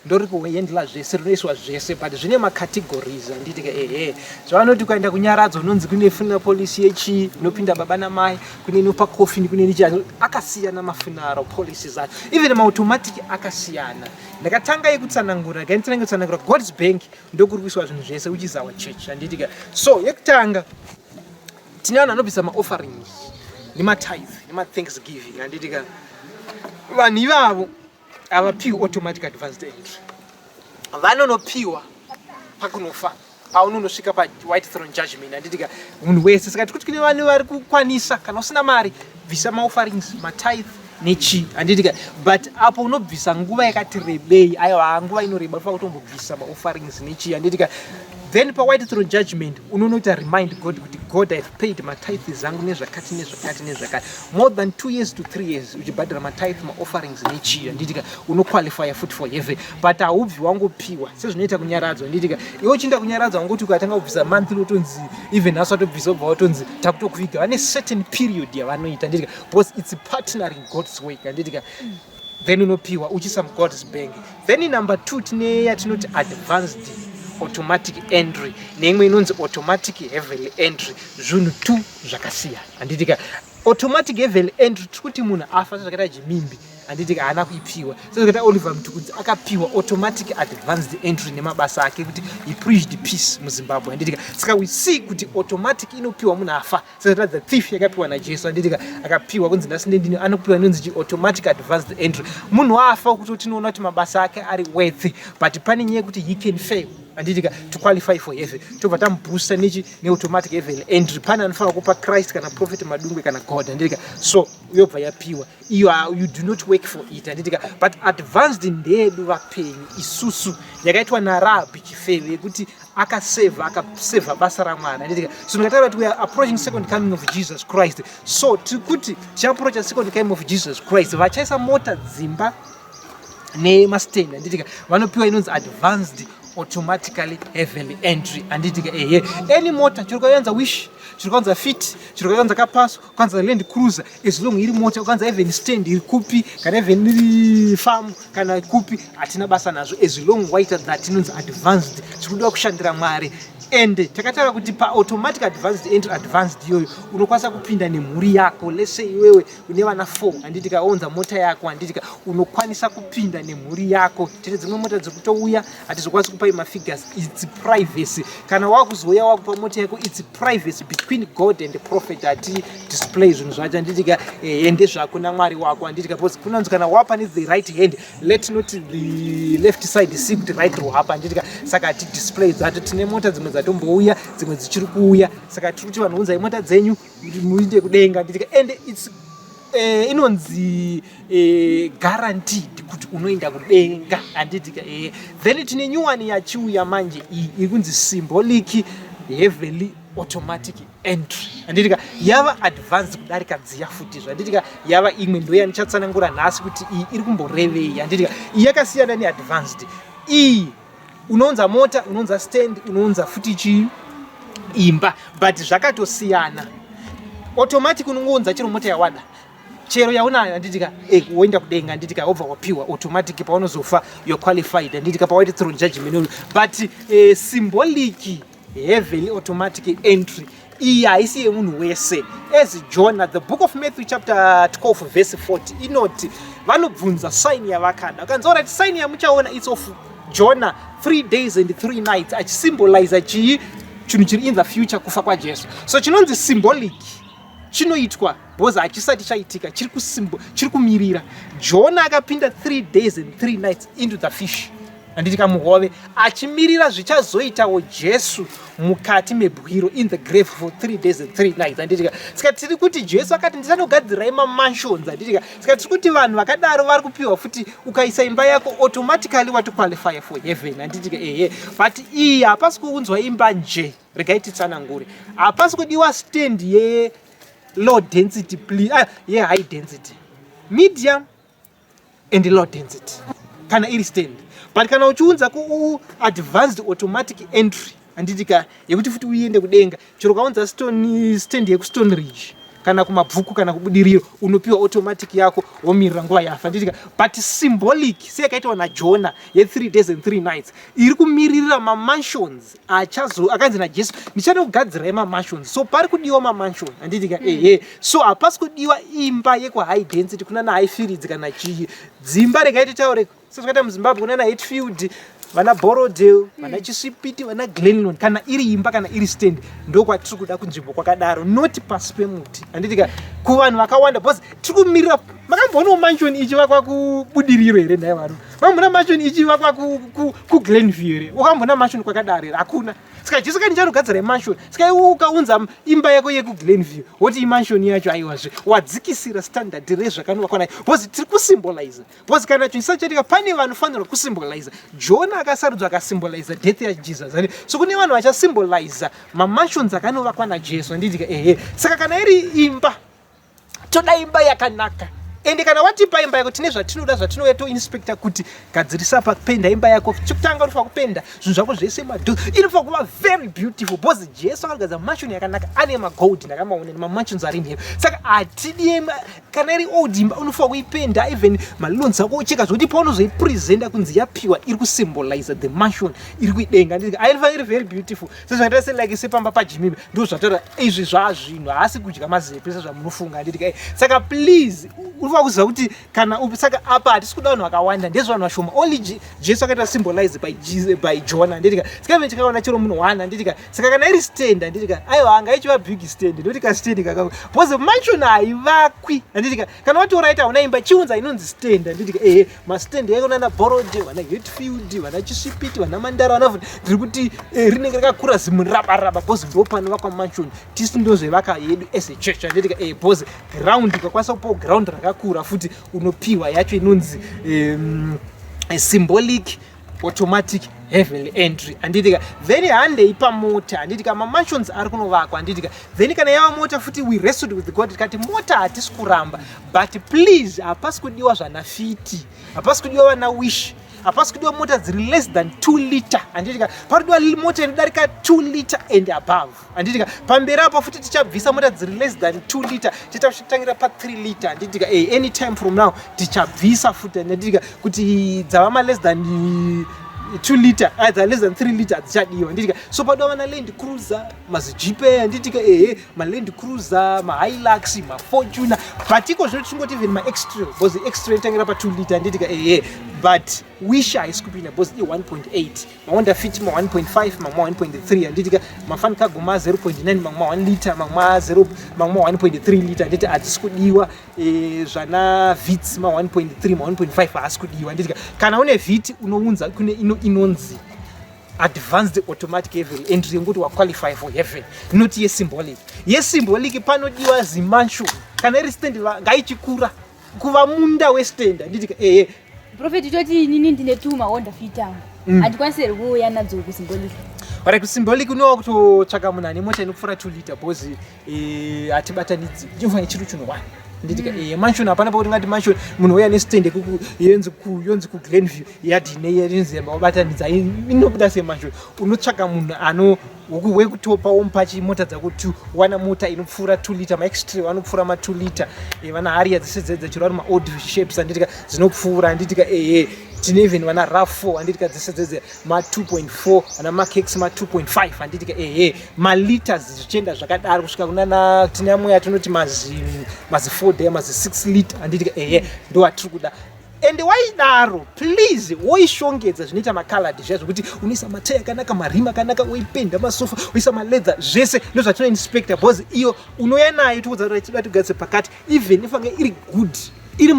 ndori kuhandla zvese, rinoiswa zvese, but zvine macategories, handitika? Ehe, zvavanoti ukaenda kunyaradzo unonzi kune funeral policy yechii, inopinda baba namai, kune inopa coffin, kune nechi. Akasiyana mafuneral policies acho, even maautomatic akasiyana. Ndakatanga yekutsanangura, gainditsanange kutsanangura God's Bank, ndokuri kuiswa zvinhu zvese, which is our church, handitika? So yekutanga, tine vanhu vanobvisa maofferings nematithe nemathanksgiving, handitika? Vanhu ivavo havapiwi automatic advanced entry, vanonopiwa pakunofa, paunonosvika pawhite throne judgment, handitika? Munhu wese. Saka tikuti kune vanhu vari kukwanisa, kana usina mari, bvisa maofferings, matithe nechii, handitika? But apo unobvisa nguva yakati rebei, aiwa, nguva inoreba, unofanira kutombobvisa maofferings nechii, handitika? Then pawhite throne judgment unonoita remind God kuti, "God, I have paid matithes angu nezvakati nezvakati nezvakati." More than 2 years to 3 years uchibhadhara matithe, maofferings nechii, handitika, unoqualifya futi for heaven. But haubvi wangopiwa sezvinoita kunyaradzwa, handitika? Iwe uchienda kunyaradzwa, wangoti ukatanga kubvisa monthly, utonzi even nhasi watobvisa, ubva watonzi takutokuviga. Vane certain period yavanoita, handitika? Because it's partnering God's work, handitika? Then unopiwa uchiisa muGod's Bank. Then number two, tine yatinoti advanced automatic entry neimwe inonzi automatic heavenly entry. Zvinhu two zvakasiyana, handitika? Automatic heavenly entry, tiri kuti munhu afa sezvakaita Jimimbi, handitika, haana kuipiwa. Sezvakaita Oliver Mtukudzi, akapiwa automatic advanced entry nemabasa ake kuti he preached peace muZimbabwe, handitika? Saka we see kuti automatic inopiwa munhu afa, sezvakaita the thief yakapiwa naJesu, handitika? Akapiwa kunzi nhasi ndendini, anopiwa inonzi chi automatic advanced entry. Munhu afa kuti tinoona kuti mabasa ake ari worthy, but pane nyaya yekuti he can fail. Handitika to qualify for heaven, tobva tamuboosta nechi neautomatic heaven entry. Pane anofanira kupa Christ kana Prophet Madungwe kana God, handitika? So yobva yapiwa iyo. You do not work for it, handitika? But advanced ndeyedu vapenyu isusu, yakaitwa naRahabhi chifeve, yekuti akasevha, akasevha basa raMwari, handitika? So ndikataura kuti we are approaching second coming of Jesus Christ. So tiri kuti tichiapproacha second coming of Jesus Christ, vachaisa mota, dzimba nemastand, handitika, vanopiwa inonzi advanced automatically heavenly entry, handitika? Ehe, any mota, chiri kwayanza Wish, chiri kwanza Fit, chiri kwayanza kaPasso, kwanza Land Cruiser, as long iri mota, kwanza even stand iri kupi, kana even iri farm kana kupi, hatina basa nazvo. As long waita that inonzi advanced, tiri kudiwa kushandira Mwari. And takataura kuti paautomatic advanced entry, advanced iyoyo unokwanisa kupinda nemhuri yako. Let's say iwewe une vana 4, handitika? Onza mota yako, handitika? Unokwanisa kupinda nemhuri yako. Tine dzimwe mota dzekutouya, hatizokwanisi kupai mafigures, it's privacy. Kana wakuzouya wakupa mota yako, it's privacy between God and the prophet. Hati display zvinhu zvacho, handitika? Ende zvako naMwari wako, handitika? Because kunonzi kana wapa ne the right hand, let not the left side see kuti right rwapa, handitika? Saka hati display dzacho. Tine mota dzimwe dzatombouya, dzimwe dzichiri kuuya. Saka tiri kuti vanhu, unzai mota dzenyu muinde kudenga, handitika? And it's inonzi guaranteed kuti unoenda kudenga, handitika? Then tine new one yachiuya manje, iyi iri kunzi symbolic heavenly automatic entry, handitika? Yava advanced kudarika dziya futizvo, handitika? Yava imwe, ndo yandichatsanangura nhasi kuti iyi iri kumborevei, handitika? Iyi yakasiyana neadvanced. Iyi unounza mota, unounza stand, unounza futi chii, imba, but zvakatosiyana. Automatic unongounza chero mota yawada, chero yaunayo, handitika? Woenda kudenga, handitika? Wobva wapiwa automatic. Paunozofa, you're qualified, handitika? Pawaita throne judgment. But symbolic heavenly automatic entry iyi haisi yemunhu wese. As Jonah, the Book of Matthew chapter 12 verse 40 inoti vanobvunza sign yavakada, vakanzi, "Alright, sign yamuchaona, it's of Jonah, 3 days and 3 nights," achisymbolize chii? Chinhu chiri in the future, kufa kwaJesu. So chinonzi symbolic chinoitwa because hachisati chaitika, chiri kumirira. Jona akapinda 3 days and 3 nights into the fish, handiti? Kamuhove, achimirira zvichazoitawo Jesu mukati mebwiro, in the grave for 3 days and 3 nights, handitika? Saka tiri kuti Jesu akati, "Ndichanogadzirai mamansions," handitika? Saka tiri kuti vanhu vakadaro vari kupiwa futi. Ukaisa imba yako, automatically watoqualify for heaven, handitika? Ehe, but iyi hapasi kuunzwa imba nje. Regai titsanangure. Hapasi kudiwa stand ye low density, please, ye high density, medium and low density kana iri stand. But kana uchiunza kuadvanced automatic entry, handitika, yekuti futi uiende kudenga, chero ukaunza stand yekuStone Ridge kana kuMabvuku kana kuBudiriro, unopiwa automatic yako, womirira nguva yafa, handitika? But symbolic, seyakaitwa naJona ye3 days and 3 nights, iri kumiririra mamansions achazo akanzi naJesu, "Ndichanokugadzirai mamansions." So pari kudiwa mamansion, handitika? Ehe, so hapasi kudiwa imba yekuhigh density kuna naHighfields kana chii. Dzimba, regai titaure sezvakaita muZimbabwe kuna naHatfield, vana Borrowdale, vana Chisipiti, vana Glenlon. Kana iri imba, kana iri stand, ndokwatiri kuda, kunzvimbo kwakadaro, noti pasi pemuti, handitika? Kuvanhu vakawanda, because tiri kumirira. Makamboonawo mansion ichivakwa kuBudiriro here nhai vanhu? Mamboona mansion ichivakwa kuGlenview here? Ukamboona mansion kwakadaro here? Hakuna. Saka Jesu kani chanogadzira imansion. Saka iwe ukaunza imba yako yekuGlenview, woti imansion yacho, aiwazve wadzikisira standard rezvakanovakwa nayo, because tiri kusymbolize. Because kana chinhu chisati chaitika, pane vanofanirwa kusymbolize. Jona akasarudzwa, akasymbolize death yaJesus. So kune vanhu vachasymboliza mamansions akanovakwa naJesu, handitika? Ehe, saka kana iri imba, toda imba yakanaka. Ende kana watipa imba yako, tine zvatinoda, zvatinouya toinspecta kuti gadzirisa papenda imba yako. Chekutanga, unofanira kupenda zvinhu zvako zvese, madoors, inofanira kuva very beautiful, because Jesu akagadzira mansion yakanaka, ane magold, ndakamaona nemamansions ari mhero. Saka hatidi kana iri old imba, unofanira kuipenda, even malawns ako ocheka, zvokuti paunozoipresenta kunzi yapiwa, iri kusymbolize the mansion iri kuidenga. Ainofanira iri very beautiful, sezvakaita selike sepamba paJimimi. Ndo zvataura izvi, zvazvinhu haasi kudya mazepe sezvamunofunga, handitika? Saka please, unofanira Unofanira kuziva kuti kana upi. Saka apa hatisi kuda vanhu vakawanda, ndezvevanhu vashoma. Only Jesu akaita symbolize by, Jesus, by John, handitika? Saka even tikaona chero munhu one, handitika? Saka kana iri stand, handitika, aiwa, anga ichiva big stand, nekuti kastand kaka, because mansion haivakwi, handitika? Kana wati alright, hauna imba, chiunza inonzi stand, handitika? Ehe, mastand yakonana Borrowdale, vana Hatfield, vana Chisipiti, vana Mandara, vana, ndiri kuti rinenge rakakura zimurabaraba, because ndo panovakwa mansion. Tisi ndozvevaka yedu as a church, handitika? Because ground, ukakwanisa kupawo ground rakakura futi, unopiwa yacho inonzi symbolic automatic heavenly entry, handitika? Then handei pamota, handitika? Mamansions ari kunovakwa, handitika? Then kana yava mota futi, we wrestled with God, tikati mota hatisi kuramba, but please, hapasi kudiwa zvana Fit, hapasi kudiwa vana Wish, hapasi kudiwa mota dziri less than 2 liter, handitika? Parikudiwa mota inodarika 2 liter and above, handitika? Pamberi apo futi tichabvisa mota dziri less than 2 liter, tiita tichitangira pa3 liter, handitika? Anytime from now tichabvisa futi, handitika, kuti dzava maless than 2 liter, dza less than 3 liter hadzichadiwa, handitika? So padiwa vana Land Cruiser, mazijipe, handitika? Ehe, maLand Cruiser, maHilux, maFortuner, but iko zvino tichingoti even maX-Trail, because X-Trail inotangira pa2 liter, handitika? Ehe, but Wish haisi kupinda because i1.8, maHonda Fit ma1.5, mamwe ma1.3, handitika? MaFun Cargo ma0.9, mamwe ma1 liter, mamwe ma0, mamwe ma1.3 liter, handiti? Hatisi kudiwa zvana Vitz ma1.3, ma1.5 haasi kudiwa, handitika? Kana une Vitz, unounza kune ino inonzi advanced automatic heaven entry, yekuti waqualify for heaven, not yesymbolic. Yesymbolic panodiwa zimansion. Kana iri stand, ngaichikura kuva munda westand, handitika? Ehe. Prophet, toti inini ndine two maHonda Fit angu, handikwanisi here kuuya nadzo kusymbolic? Alright, kusymbolic unowa kutotsvaka munhu ane mota inopfuura 2 liter, because hatibatanidzi, chinofanira chiro chinhu one, handitika? Mansion hapana pakuti ngati mansion munhu uya nestand yonzi kuGlenview yadhine yonzi wabatanidza, inobuda semansion. Unotsvaka munhu ano wekutopa, womupa chimota dzako two, wana mota inopfuura 2 liter. MaX-Trail anopfuura ma2 liter, vana Harrier dzese dzedze, chero vari maold shapes, handitika, dzinopfuura, handitika? Ehe, tine even vana RAV4, handitika, dzese dzedze ma2.4, vana Mark X ma2.5, handitika? Ehe, maliters zvichienda zvakadaro kusvika kunana tine amwe yatinoti mazi 4 mazi 6 liter, handitika? Ehe, ndo atiri kuda. Ende waidaro, please, woishongedza zvinoita makaladi zviya, zvokuti unoisa mataya akanaka, marima akanaka, woipenda, masofa woisa maleather, zvese ndozvatinoinspecta, because iyo unouya nayo tikuudza kuti tinoda tigadzise pakati, even ifange iri good, iri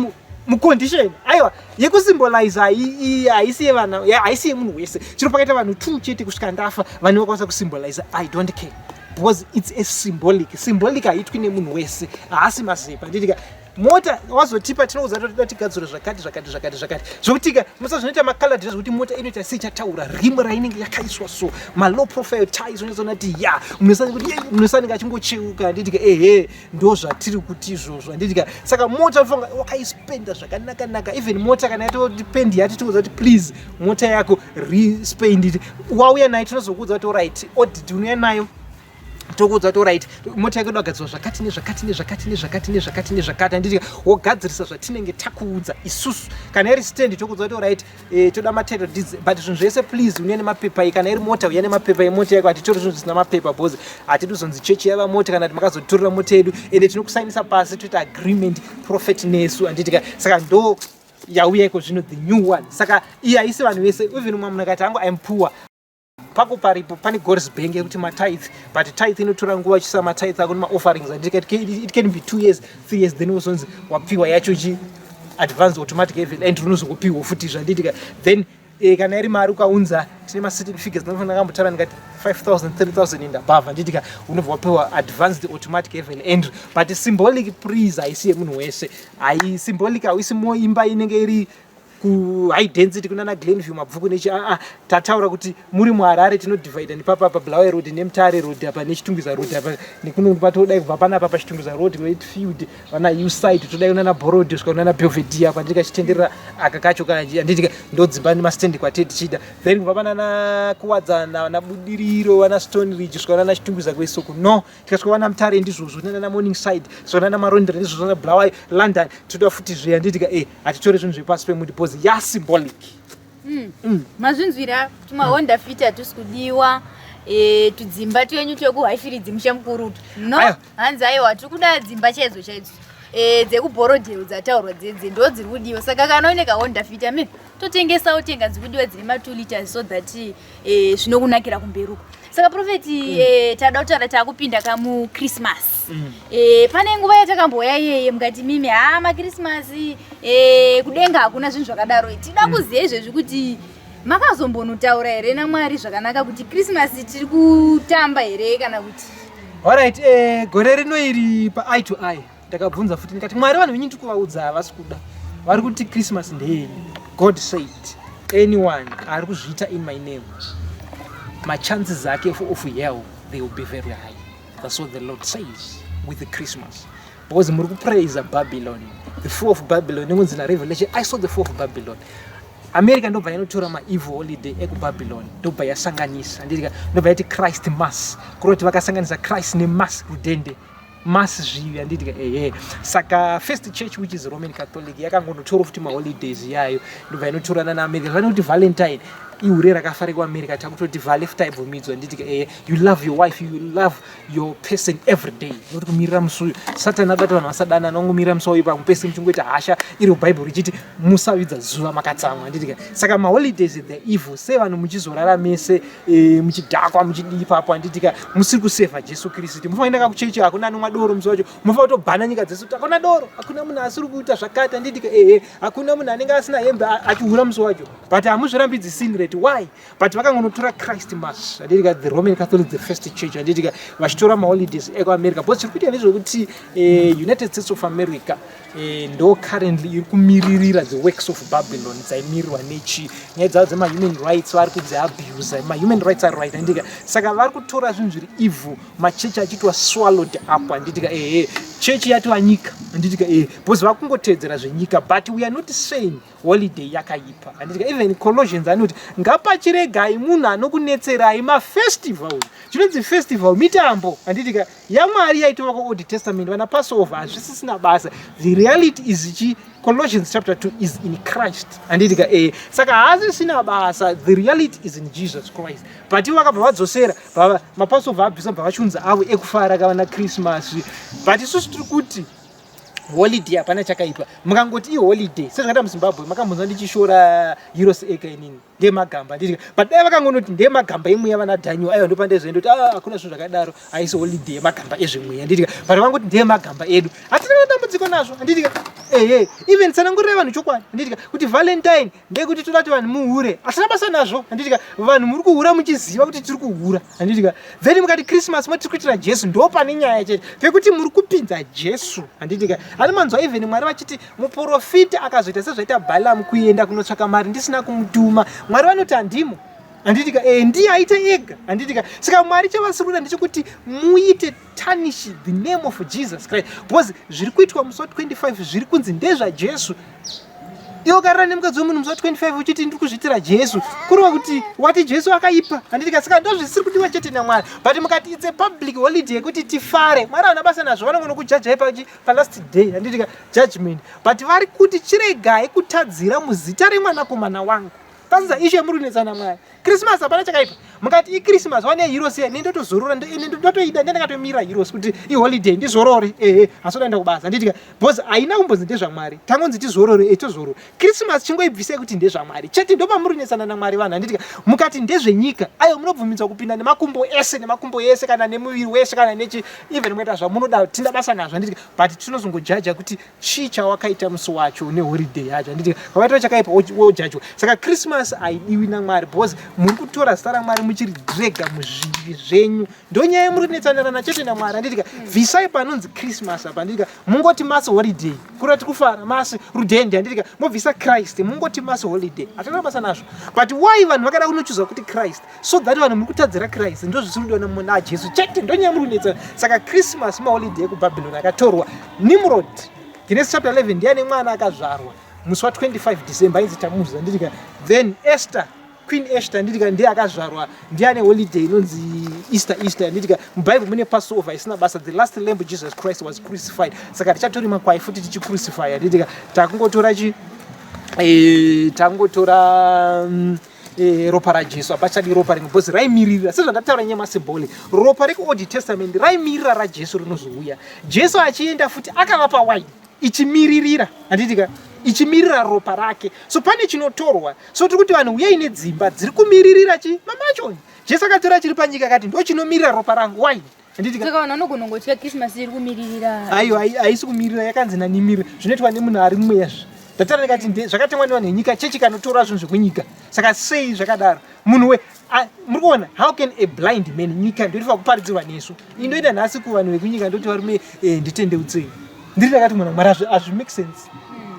mucondition. Aiwa, yekusymbolize haisi yevana, haisi yemunhu wese. Chiro pakaita vanhu two chete kusvika ndafa vanhu vakwanisa kusymbolize, I don't care, because it's a symbolic. Symbolic haitwi nemunhu wese, haasi mazepa, handitika? Mota wazotipa, tinoudza kuti toda tigadzire zvakati, zvakati, zvakati, zvakati, zvokutika musa zvinoita makaladi, zvokuti mota inoita seichataura rim rainenge yakaiswa, so malow profile tires, unozoona kuti ya munhu anenge achingocheuka, handitika? Ehe, ndo zvatiri kuti izvozvo, handitika? Saka mota unofanira wakaispenda zvakanaka-naka. Even mota kana yatoti pendi yati, tikuudza kuti please, mota yako respend it. Wauya nayo, tinozokuudza kuti alright, audit unouya nayo, tokuudza kuti alright, mota yako inogadzirwa zvakati nezvakati nezvakati nezvakati nezvakati nezvakati, handitika? Wogadzirisa zvatinenge takuudza isusu. Kana iri stand, tokuudza kuti alright, toda matitle deeds, but zvinhu zvese please uya nemapepa. Kana iri mota, uya nemapepa emota yako. Hatitori zvinhu zvisina mapepa, because hatidi kuzonzi chechi yava mota kana kuti makazotorera mota yedu. Ende tinokusainisa pasi, toita agreement, prophet nesu, handitika? Saka ndo yauya iko zvino, the new one. Saka iyi haisi vanhu vese. Even mumwe munhu akati hangu, I'm poor, pako paripo pane Goris Bank yekuti matithe, but tithe inotora nguva uchisa matithe ako nemaofferings, handiti? It can be 2 years, 3 years, then wozonzi wapiwa yacho chi advance automatic heaven and unozongopiwa futi, zvanditika? Then kana iri mari ukaunza, tine macertain figures ndinofanira kambotaura, ndikati 5000, 3000 and above, handitika? Unobva wapiwa advanced automatic heaven entry. But symbolic, please, haisi yemunhu wese. Hai, symbolic hauisi moimba inenge iri kuhigh density kunana Glenview, Mabvuku nechi. Aa, tataura kuti muri muHarare tinodivhaida nepapapa Bulawayo Road neMutare Road apa neChitungwiza Road apa nekuno patodai kubva panapa paChitungwiza Road, Wakefield, vana Uside, todai kunana Borrowdale kusvika kunana Belvedere apa, handika? Chitenderera aka kacho kana, handitika? Ndodzimba nemastendi kwatee tichiita. Then kubva panana Kuwadzana, vana Budiriro, vana Stone Ridge, kusvika kunana Chitungwiza kwesoko no, tikasvika vana Mutare ndizvozvo, nana Morning Side, kusvika nana Marondera ndizvozvo, na Bulawayo, London toda futi zve, handitika? Hatitore zvinhu zvepasi pemuti because yasymbolic. Mazvinzwira kuti maHonda Fit hatisi kudiwa, tudzimba twenyu twekuHighfields musha mukurutu no. Aiwa. Hanzi aiwa, tiri kuda dzimba chaidzo chaidzo. DzekuBorrowdale dzataurwa dzedze ndo dziri kudiwa. Saka kana uine kaHonda Fit, amen, totengesa, utenga dziri kudiwa dzine ma2 liters, so that zvinokunakira kumberi uko. Saka prophet, tada kutaura, taakupinda kamuChristmas. Pane nguva yatakambouya iyeye mukati mimi ha maChristmas, kudenga hakuna zvinhu zvakadaro. Tida kuziva izvezvi kuti makazombonotaura here naMwari zvakanaka kuti Christmas tiri kutamba here kana kuti? Alright, gore rino iri paEye to Eye ndakabvunza futi ndikati, "Mwari, vanhu venyu ndiri kuvaudza havasi kuda, vari kuti Christmas ndeyenyu." God said anyone ari kuzviita in my name, machances ake of hell, they will be very high. That's what the Lord says with the Christmas, because muri kupraisa Babylon, the fall of Babylon. Inonzi naRevelation, "I saw the fall of Babylon." America ndobva inotora maevil holiday ekuBabylon, ndobva yasanganisa, handitika? Ndobva yati Christ Mass, kuroti vakasanganisa Christ nemass, rudhende, mass, zvivi, handitika? Ehe. Saka first church, which is Roman Catholic, yakangonotora futi maholidays yayo, ndobva inotorana naAmerica. Zvane kuti Valentine ihure rakafara kuAmerica, takutoti vale futi aibvumidzwa, handitika? Ehe. You love your wife, you love your person every day, nokuti kumirira musi uyu. Satani adati vanhu vasadanana, vangomirira musi wauyu pamupesi muchingoita hasha. Iri Bhaibheri richiti musavidza zuva makatsamwa, handitika? Saka maholidays, the evil, sei vanhu muchizorara mese, muchidhakwa, muchidii ipapo, handitika? Musiri kusevha Jesu Kristu. Mufanira kakuchechi, hakuna anomwa doro musi wacho. Mufanira kutobhana nyika dzese kuti hakuna doro, hakuna munhu asiri kuita zvakati, handitika? Ehe. Hakuna munhu anenge asina hembe achihura musi wacho, but hamuzvirambidzi sin rate. Why? But vakangonotora Christ Mass, handitika? The Roman Catholic, the first church, handitika? Vachitora maholidays ekuAmerica, because chiri kuita ndezvekuti United States of America ndo currently iri kumiririra the works of Babylon dzaimirirwa nechi nyaya dzavo dzemahuman rights. Vari kudziabusa mahuman rights ari right, handitika? Saka vari kutora zvinhu zviri evil, machechi achiitwa swallowed up, handitika? Ehe, chechi yatova nyika, handitika? Ehe, because vakungotevedzera zvenyika. But we are not saying holiday yakaipa, handitika? Even Colossians anoti ngapachiregai munhu anokunetserai mafestival. Chinonzi festival mitambo, handitika? YaMwari yaitova kuOld Testament, vana Passover, hazvisisina basa. The reality is chi Colossians chapter 2 is in Christ, handitika? Saka haasisina basa. The reality is in Jesus Christ. But ivo vakabva vadzosera maPassover, abvisa, bva vachiunza avo ekufara kavana Christmas. But isusu tiri kuti holiday hapana chakaipa mukangoti iholiday, sezvakaita muZimbabwe. Makambonzwa ndichishora Heroes Acre inini? Ndemagamba, nditika? But dai vakangonoti ndemagamba emweya, vana Daniel, aiwa, ndopandezoenda kuti ah, hakuna zvinhu zvakadaro, haisi holiday yemagamba ezvemweya, nditika? But vangoti ndemagamba edu, hatina dambudziko nazvo, handitika? Ehe. Even tsanangurira vanhu chokwadi, handitika? Kuti Valentine ndeyekuti toda kuti vanhu muhure, hatina basa nazvo, handitika? Vanhu muri kuhura muchiziva kuti tiri kuhura, handitika? Then mukati Christmas mati tiri kuitira Jesu, ndo pane nyaya chete pekuti muri kupinza Jesu, handitika? Hani manzwa even Mwari vachiti muprofita akazoita sezvaita Balamu kuenda kunotsvaka mari ndisina kumutuma, Mwari vanoti handimo, handitika? Ndiye aite ega, handitika? Saka Mwari chavasiri kuda ndechekuti muite tarnish the name of Jesus Christ, because zviri kuitwa musi wa25 zviri kunzi ndezvaJesu. Iwe ukarara nemukadzi wemunhu musi wa25 uchiti ndiri kuzviitira Jesu, kureva kuti wati Jesu akaipa, handitika? Saka ndozvisiri kudiwa chete naMwari. But mukati it's a public holiday yekuti tifare, Mwari haana basa nazvo. Vanongonokujajai palast day, handitika? Judgment. But vari kuti chiregai kutadzira muzita remwanakomana wangu. Pasinza ishe muri kunetsana Mwari. Christmas hapana chakaipa mukati iChristmas wane Heroes, nendotozorora, ndotoida, ndendakatomirira Heroes kuti iholiday ndizorore. Ehe, asi udaenda kubasa, handitika? Because haina kumbonzi ndezvaMwari, tangonzi tizorore, e tozorora. Christmas chingoibvisai kuti ndezvaMwari chete, ndopamuri kunetsana naMwari vanhu, handitika? Mukati ndezvenyika, aiwa, munobvumidzwa kupinda nemakumbo ese, nemakumbo ese, kana nemuviri wese, kana nechi, even mukaita zvamunoda, tinda basa nazvo, handitika? But tinozongojaja kuti chii chawakaita musi wacho neholiday yacho, handitika? Wakaita chakaipa, wojajwa. Saka Christmas haidiwi naMwari because muri kutora zita raMwari muchiridrega muzvivi zvenyu. Ndonyaya muri kunetsanirana chete naMwari, handitika? Bvisai panonzi Christmas apa, handitika? Mungoti mass holiday, kurati kufara, mass rudhende, handitika? Mobvisa Christ, mungoti mass holiday, hatina basa nazvo. But why vanhu vakada kunochuzwa kuti Christ? So that vanhu muri kutadzira Christ, ndo zvisiri kudiwa naJesu chete. Ndonyaya muri kunetsana. Saka Christmas maholiday ekuBabylon akatorwa Nimrod. Genesis chapter 11, ndiane mwana akazvarwa musi wa25 December, ainzi Tamuzi, handitika? Then Esther, Queen Esther, handitika? Ndiye akazvarwa, ndiye ane holiday inonzi Easter. Easter, handitika? MuBhaibheri mune Passover isina basa. The last lamb, Jesus Christ, was crucified. Saka tichatori makwai futi tichicrucify, handitika? Takungotora chi takungotora ropa raJesu. Hapachadi ropa rimwe because raimiririra, sezvandataura nyemasymbolic, ropa rekuOld Testament raimirira raJesu rinozouya. Jesu achienda futi akavapa wine. Ichimiririra, handitika, ichimirira ropa rake. So pane chinotorwa. So tiri kuti vanhu uyai nedzimba dziri kumiririra chi mamansion. Jesu akatora chiri panyika akati ndo chinomirira ropa rangu, wine, handitika. Saka vanhu vanogona kungotya Christmas iri kumiririra. Aiwa, haisi kumirira, yakanzi nanimirira. Zvinoitwa nemunhu ari mumweya zvi ndatara ndikati zvakatengwa nevanhu venyika. Chechi kanotora zvinhu zvekunyika. Saka sei zvakadaro? Munhu we muri kuona, how can a blind man? Nyika ndoitofa kuparidzirwa nesu. Indoita nhasi kuvanhu vekunyika, ndoti varume, nditendeutsei. Ndiri ndakati mwana Mwari, hazvi make sense.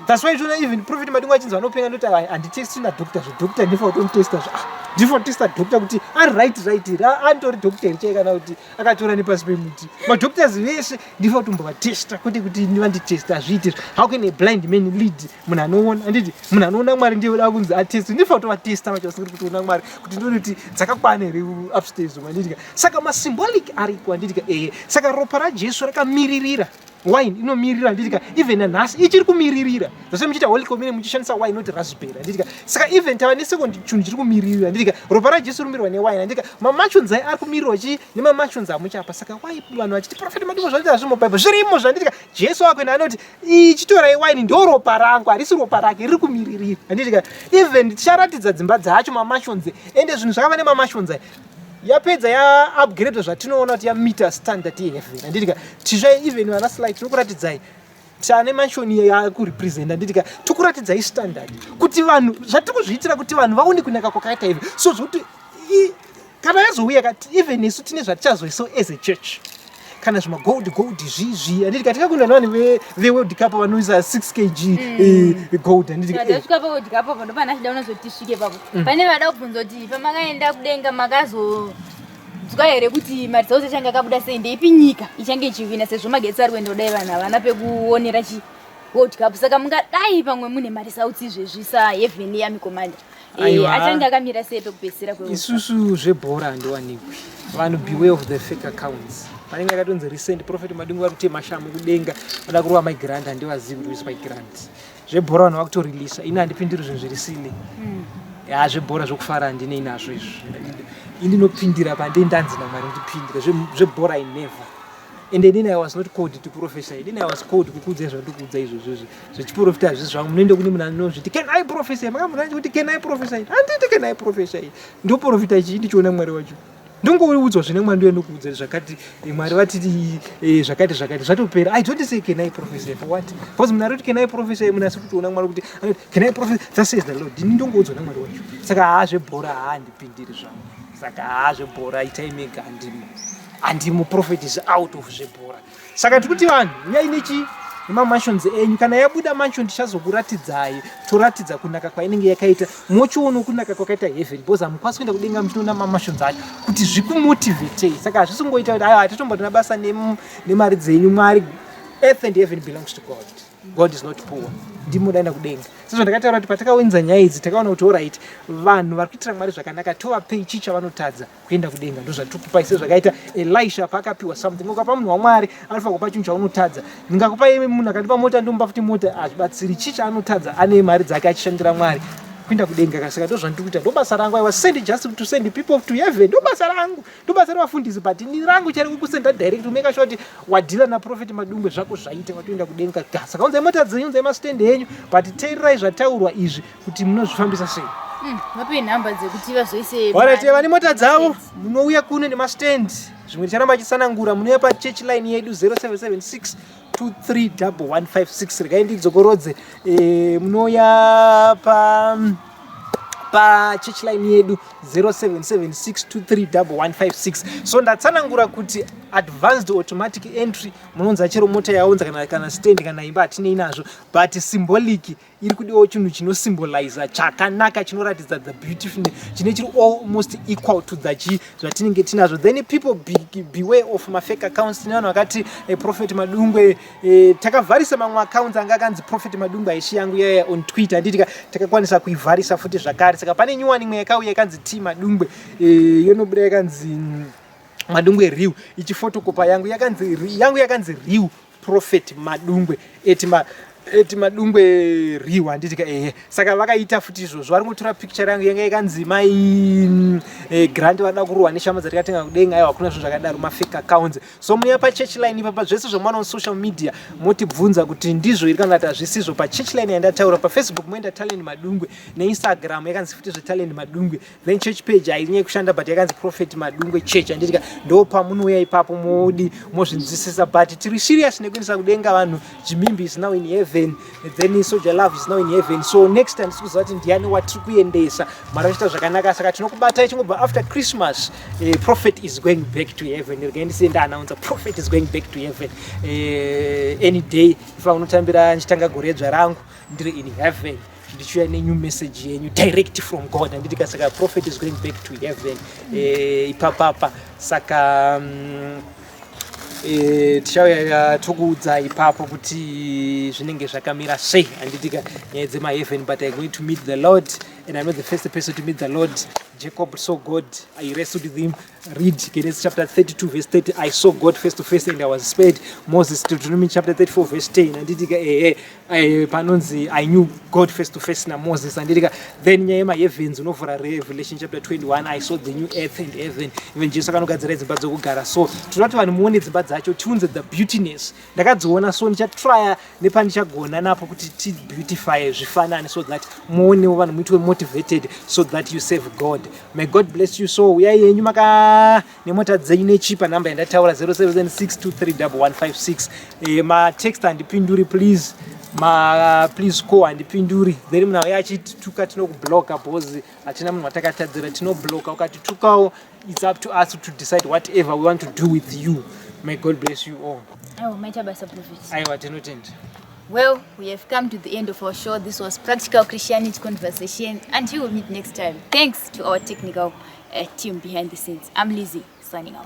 That's why tona even Prophet Madungwe achinzi vanopenga. Ndoti handitesti nadoctor, zvedoctor ndifa kutomutesta zve. Ndifa kutesta doctor kuti ari right here, anditori doctor here chai, kana kuti akatora nepasi pemuti. Madoctors vese ndifa kutombovatesta, kwete kuti vanditesta. Hazviiti. How can a blind man lead munhu anoona? Handiti munhu anoona Mwari ndiye da kunzi ateste? Ndifa kutovatesta vacho vasingiri kutoona Mwari, kuti ndoni kuti dzakakwana here upstairs umu, handitika? Saka masymbolic ariko, handitika? Ehe, saka ropa raJesu rakamiririra wine, inomirira, handitika? Even nanhasi ichiri kumiririra zvose. Muchiita Holy Communion muchishandisa wine, not raspberry, handitika? Saka even tava nesecond chinhu chiri kumiririra, handitika? Ropa raJesu rimirirwa newine, handitika? Mamansions ai ari kumirirwa chii? Nemamansions amuchapa. Saka why vanhu vachiti Prophet Madungwe zvanzi hazvimo Bible? Zvirimo, zvanditika. Jesu akuenda anoti ichitorai wine, ndo ropa rangu. Harisi ropa rake riri kumiririra, handitika? Even ticharatidza dzimba dzacho, mamansions, ende zvinhu zvakava nemamansions aya yapedza yaupgrade zvatinoona kuti yameeta standard yeheaven, handitika? Tizva even vana slide tinokuratidzai tane mansion yakurepresenta, handitika? Tokuratidzai standard kuti vanhu, zvatiri kuzviitira kuti vanhu vaone kunaka kwakaita heaven. So zvokuti kana yazouya kati even isu tine zvatichazoiso as a church, kana zvimagold gold zvizvi, handitika? Tikakunda nevanhu veWorld Cup vanoisa 6 kg gold, handitika? Tasvika paWorld Cup apo, ndopana chida unozoti tisvike papo. Pane vada kubvunza kuti pamakaenda kudenga makazonzwa here kuti maresults achange akabuda sei? Ndeipi nyika ichange ichiwina, sezvo magetsi ari kuenda kudai, vanhu havana pekuonera chi World Cup? Saka mungadai pamwe mune maresults izvezvi saHeaven Army Commander, Aiwa. achange akamira sei pekupedzisira kwe Isusu zvebhora handiwanikwi. Vanhu, beware of the fake accounts. Panenge yakatonzi recent Prophet Madungwe vari kutema shamu kudenga, vada kurova migrant. Handivazivi kuti wis migrant. Zvebhora vanhu vakutorilisa. Ini handipindiri zvinhu zviri silly. Ya, zvebhora zvokufara handinei nazvo izvo. Ini ndinopindira pande ndanzi naMwari ndipindire. Zvebhora I never. And inini I was not called to prophesy. Inini I was called kukuudzai zvandikuudza izvozvo. Izvi zvechiprofita hazvisi zvangu. Munoende kune munhu anozviti "Can I prophesy?" Makamboona kuti "Can I prophesy?" Handiti "Can I prophesy?" Ndoprofita chii ndichiona Mwari wacho? Ndongoudzwa zvine Mwari, ndoenda kuudza zvakati, Mwari vatiti zvakati zvakati, zvatopera. I don't say "Can I prophesy?" For what? Because munhu ari kuti "Can I prophesy?" munhu asi kutoona Mwari kuti anoti "Can I prophesy? Thus says the Lord." Ndini ndongoudzwa naMwari wacho. Saka haa, zvebhora haandipindiri zvangu. Saka haa, zvebhora itai mega, handimo, handimo. Prophet is out of zvebhora. Saka tiri kuti vanhu uyai nechi nemamansions enyu. Kana yabuda mansion tichazokuratidzai, toratidza kunaka kwainenge yakaita, mochionawo kunaka kwakaita heaven, because hamukwanisi kuenda kudenga muchinoona mamansions acho kuti zvikumotivatei. Saka hazvisi kungoita kuti aiwa, hatitombotina basa nemari dzenyu. Mwari, earth and heaven belongs to God. God is not poor. Ndimodaenda kudenga. Sezvo ndakataura kuti patakaunza nyaya idzi, takaona kuti alright, vanhu vari kuitira Mwari zvakanaka, tovapei chii chavanotadza? Kuenda kudenga. Ndozvatiri sezvakaita Elisha paakapiwa something. Ukapa munhu waMwari, anofanira kupa chinhu chaunotadza. Ndingakupa munhu akandipa mota, ndomupa futi mota, hazvibatsiri. Chii chaanotadza? Ane mari dzake achishandira Mwari, kuenda kudenga. Saka ndozvandiri kuita, ndo basa rangu. I was sent just to send people to heaven. Ndo basa rangu, ndo basa revafundisi, but ini rangu chari kukusenda direct, kumake sure kuti wadhila naProphet Madungwe, zvako zvaita, watoenda kudenga. Saka unzai mota dzenyu, unzai mastand enyu, but teererai zvataurwa izvi kuti munozvifambisa sei. Vape nhamba dzekuti vazoise. Alright, vane mota dzavo munouya kuno nemastand. Zvimwe ticharamba chitsanangura. Munouya pachurch line yedu, 0776 231156. Regai ndidzokorodze. Munouya pa pachurch line yedu, 0776231156. So ndatsanangura kuti advanced automatic entry, munonza chero mota yaunza, kana stand, kana imba, hatinei nazvo. But symbolic iri kudiwawo, chinhu chinosymboliza chakanaka, chinoratidza the beautiful, chine chiri almost equal to the chi zvatinenge tinazvo. Then people, beware of mafake accounts. Tine vanhu vakati Prophet Madungwe, takavharisa mamwe accounts anga akanzi Prophet Madungwe aishi yangu yaya on Twitter, handitika? Takakwanisa kuivharisa futi zvakare. Saka pane nyuwani imwe yakauya yakanzi T Madungwe, yonobuda yakanzi Madungwe real, ichifotokopa yangu yakanzi yangu yakanzi real Prophet Madungwe at ma Eti Madungwe riwa, handitika? Ehe, saka vakaita futi izvozvo, vari kungotora picture yangu yanga yakanzi mai Grant vada kurohwa neshama dzatikatenga kudenga. Aiwa, hakuna zvinhu zvakadaro, mafake accounts. So muya pachurch line ipapa, zvese zvamuwana social media motibvunza kuti ndizvo iri kana kuti hazvisizvo. Pachurch line yandataura paFacebook, moenda Talent Madungwe, neInstagram yakanzi futi zveTalent Madungwe. Then church page hainyai kushanda, but yakanzi Prophet Madungwe Church, handitika? Ndo pamunouya ipapo, modi mozvinzwisisa. But tiri serious nekuendesa kudenga vanhu. Jimimbi is now in heaven, then Soldier Love is now in heaven. So next time tiri kuziva kuti ndiani watiri kuendesa. Mari vachiita zvakanaka, saka tinokubatai chingobva after Christmas. Prophet is going back to heaven. Regai ndisiye ndaannounce, prophet is going back to heaven any day. Ifa unotambira ndichitanga goredzva rangu ndiri in heaven, ndichiuya nenew message yenyu direct from God, handitika? Saka prophet is going back to heaven ipapapa. Saka tichauya tokuudza ipapo kuti zvinenge zvakamira sei, handitika? Nyaya dzemaheaven. But I going to meet the Lord, and I'm not the first person to meet the Lord. Jacob saw God, I wrestled with him. Read Genesis chapter 32 verse 30. I saw God face to face and I was spared. Moses, Deuteronomy chapter 34 verse 10, handitika? Ehe, panonzi I knew God face to face naMoses, handitika? Then nyaya yemaheavens, unovhura Revelation chapter 21. I saw the new earth and heaven. Even Jesu akanogadzira dzimba dzokugara. So tinoda kuti vanhu muone dzimba dzacho, tiunze the beautiness. Ndakadziona, so ndichatrya nepandichagona napo kuti tibeautify zvifanane, so that muonewo vanhu, muitwe motivated so that you save God. May God bless you. So uyai yenyu maka nemota dzenyu nechipa namba yandataura, 0762311156. Matext handipinduri, please. Ma please call handipinduri. Then munhu auya achituka, tinokubloka, because hatina munhu watakatadzira. Tinobloka ukatitukawo. It's up to us to decide whatever we want to do with you. May God bless you all. Aiwa, maita basa, Prophet. Aiwa, tinotenda. Well, we have come to the end of our show. This was Practical Christianity Conversation. Until we meet next time, thanks to our technical team behind the scenes. I'm Lizzie, signing out.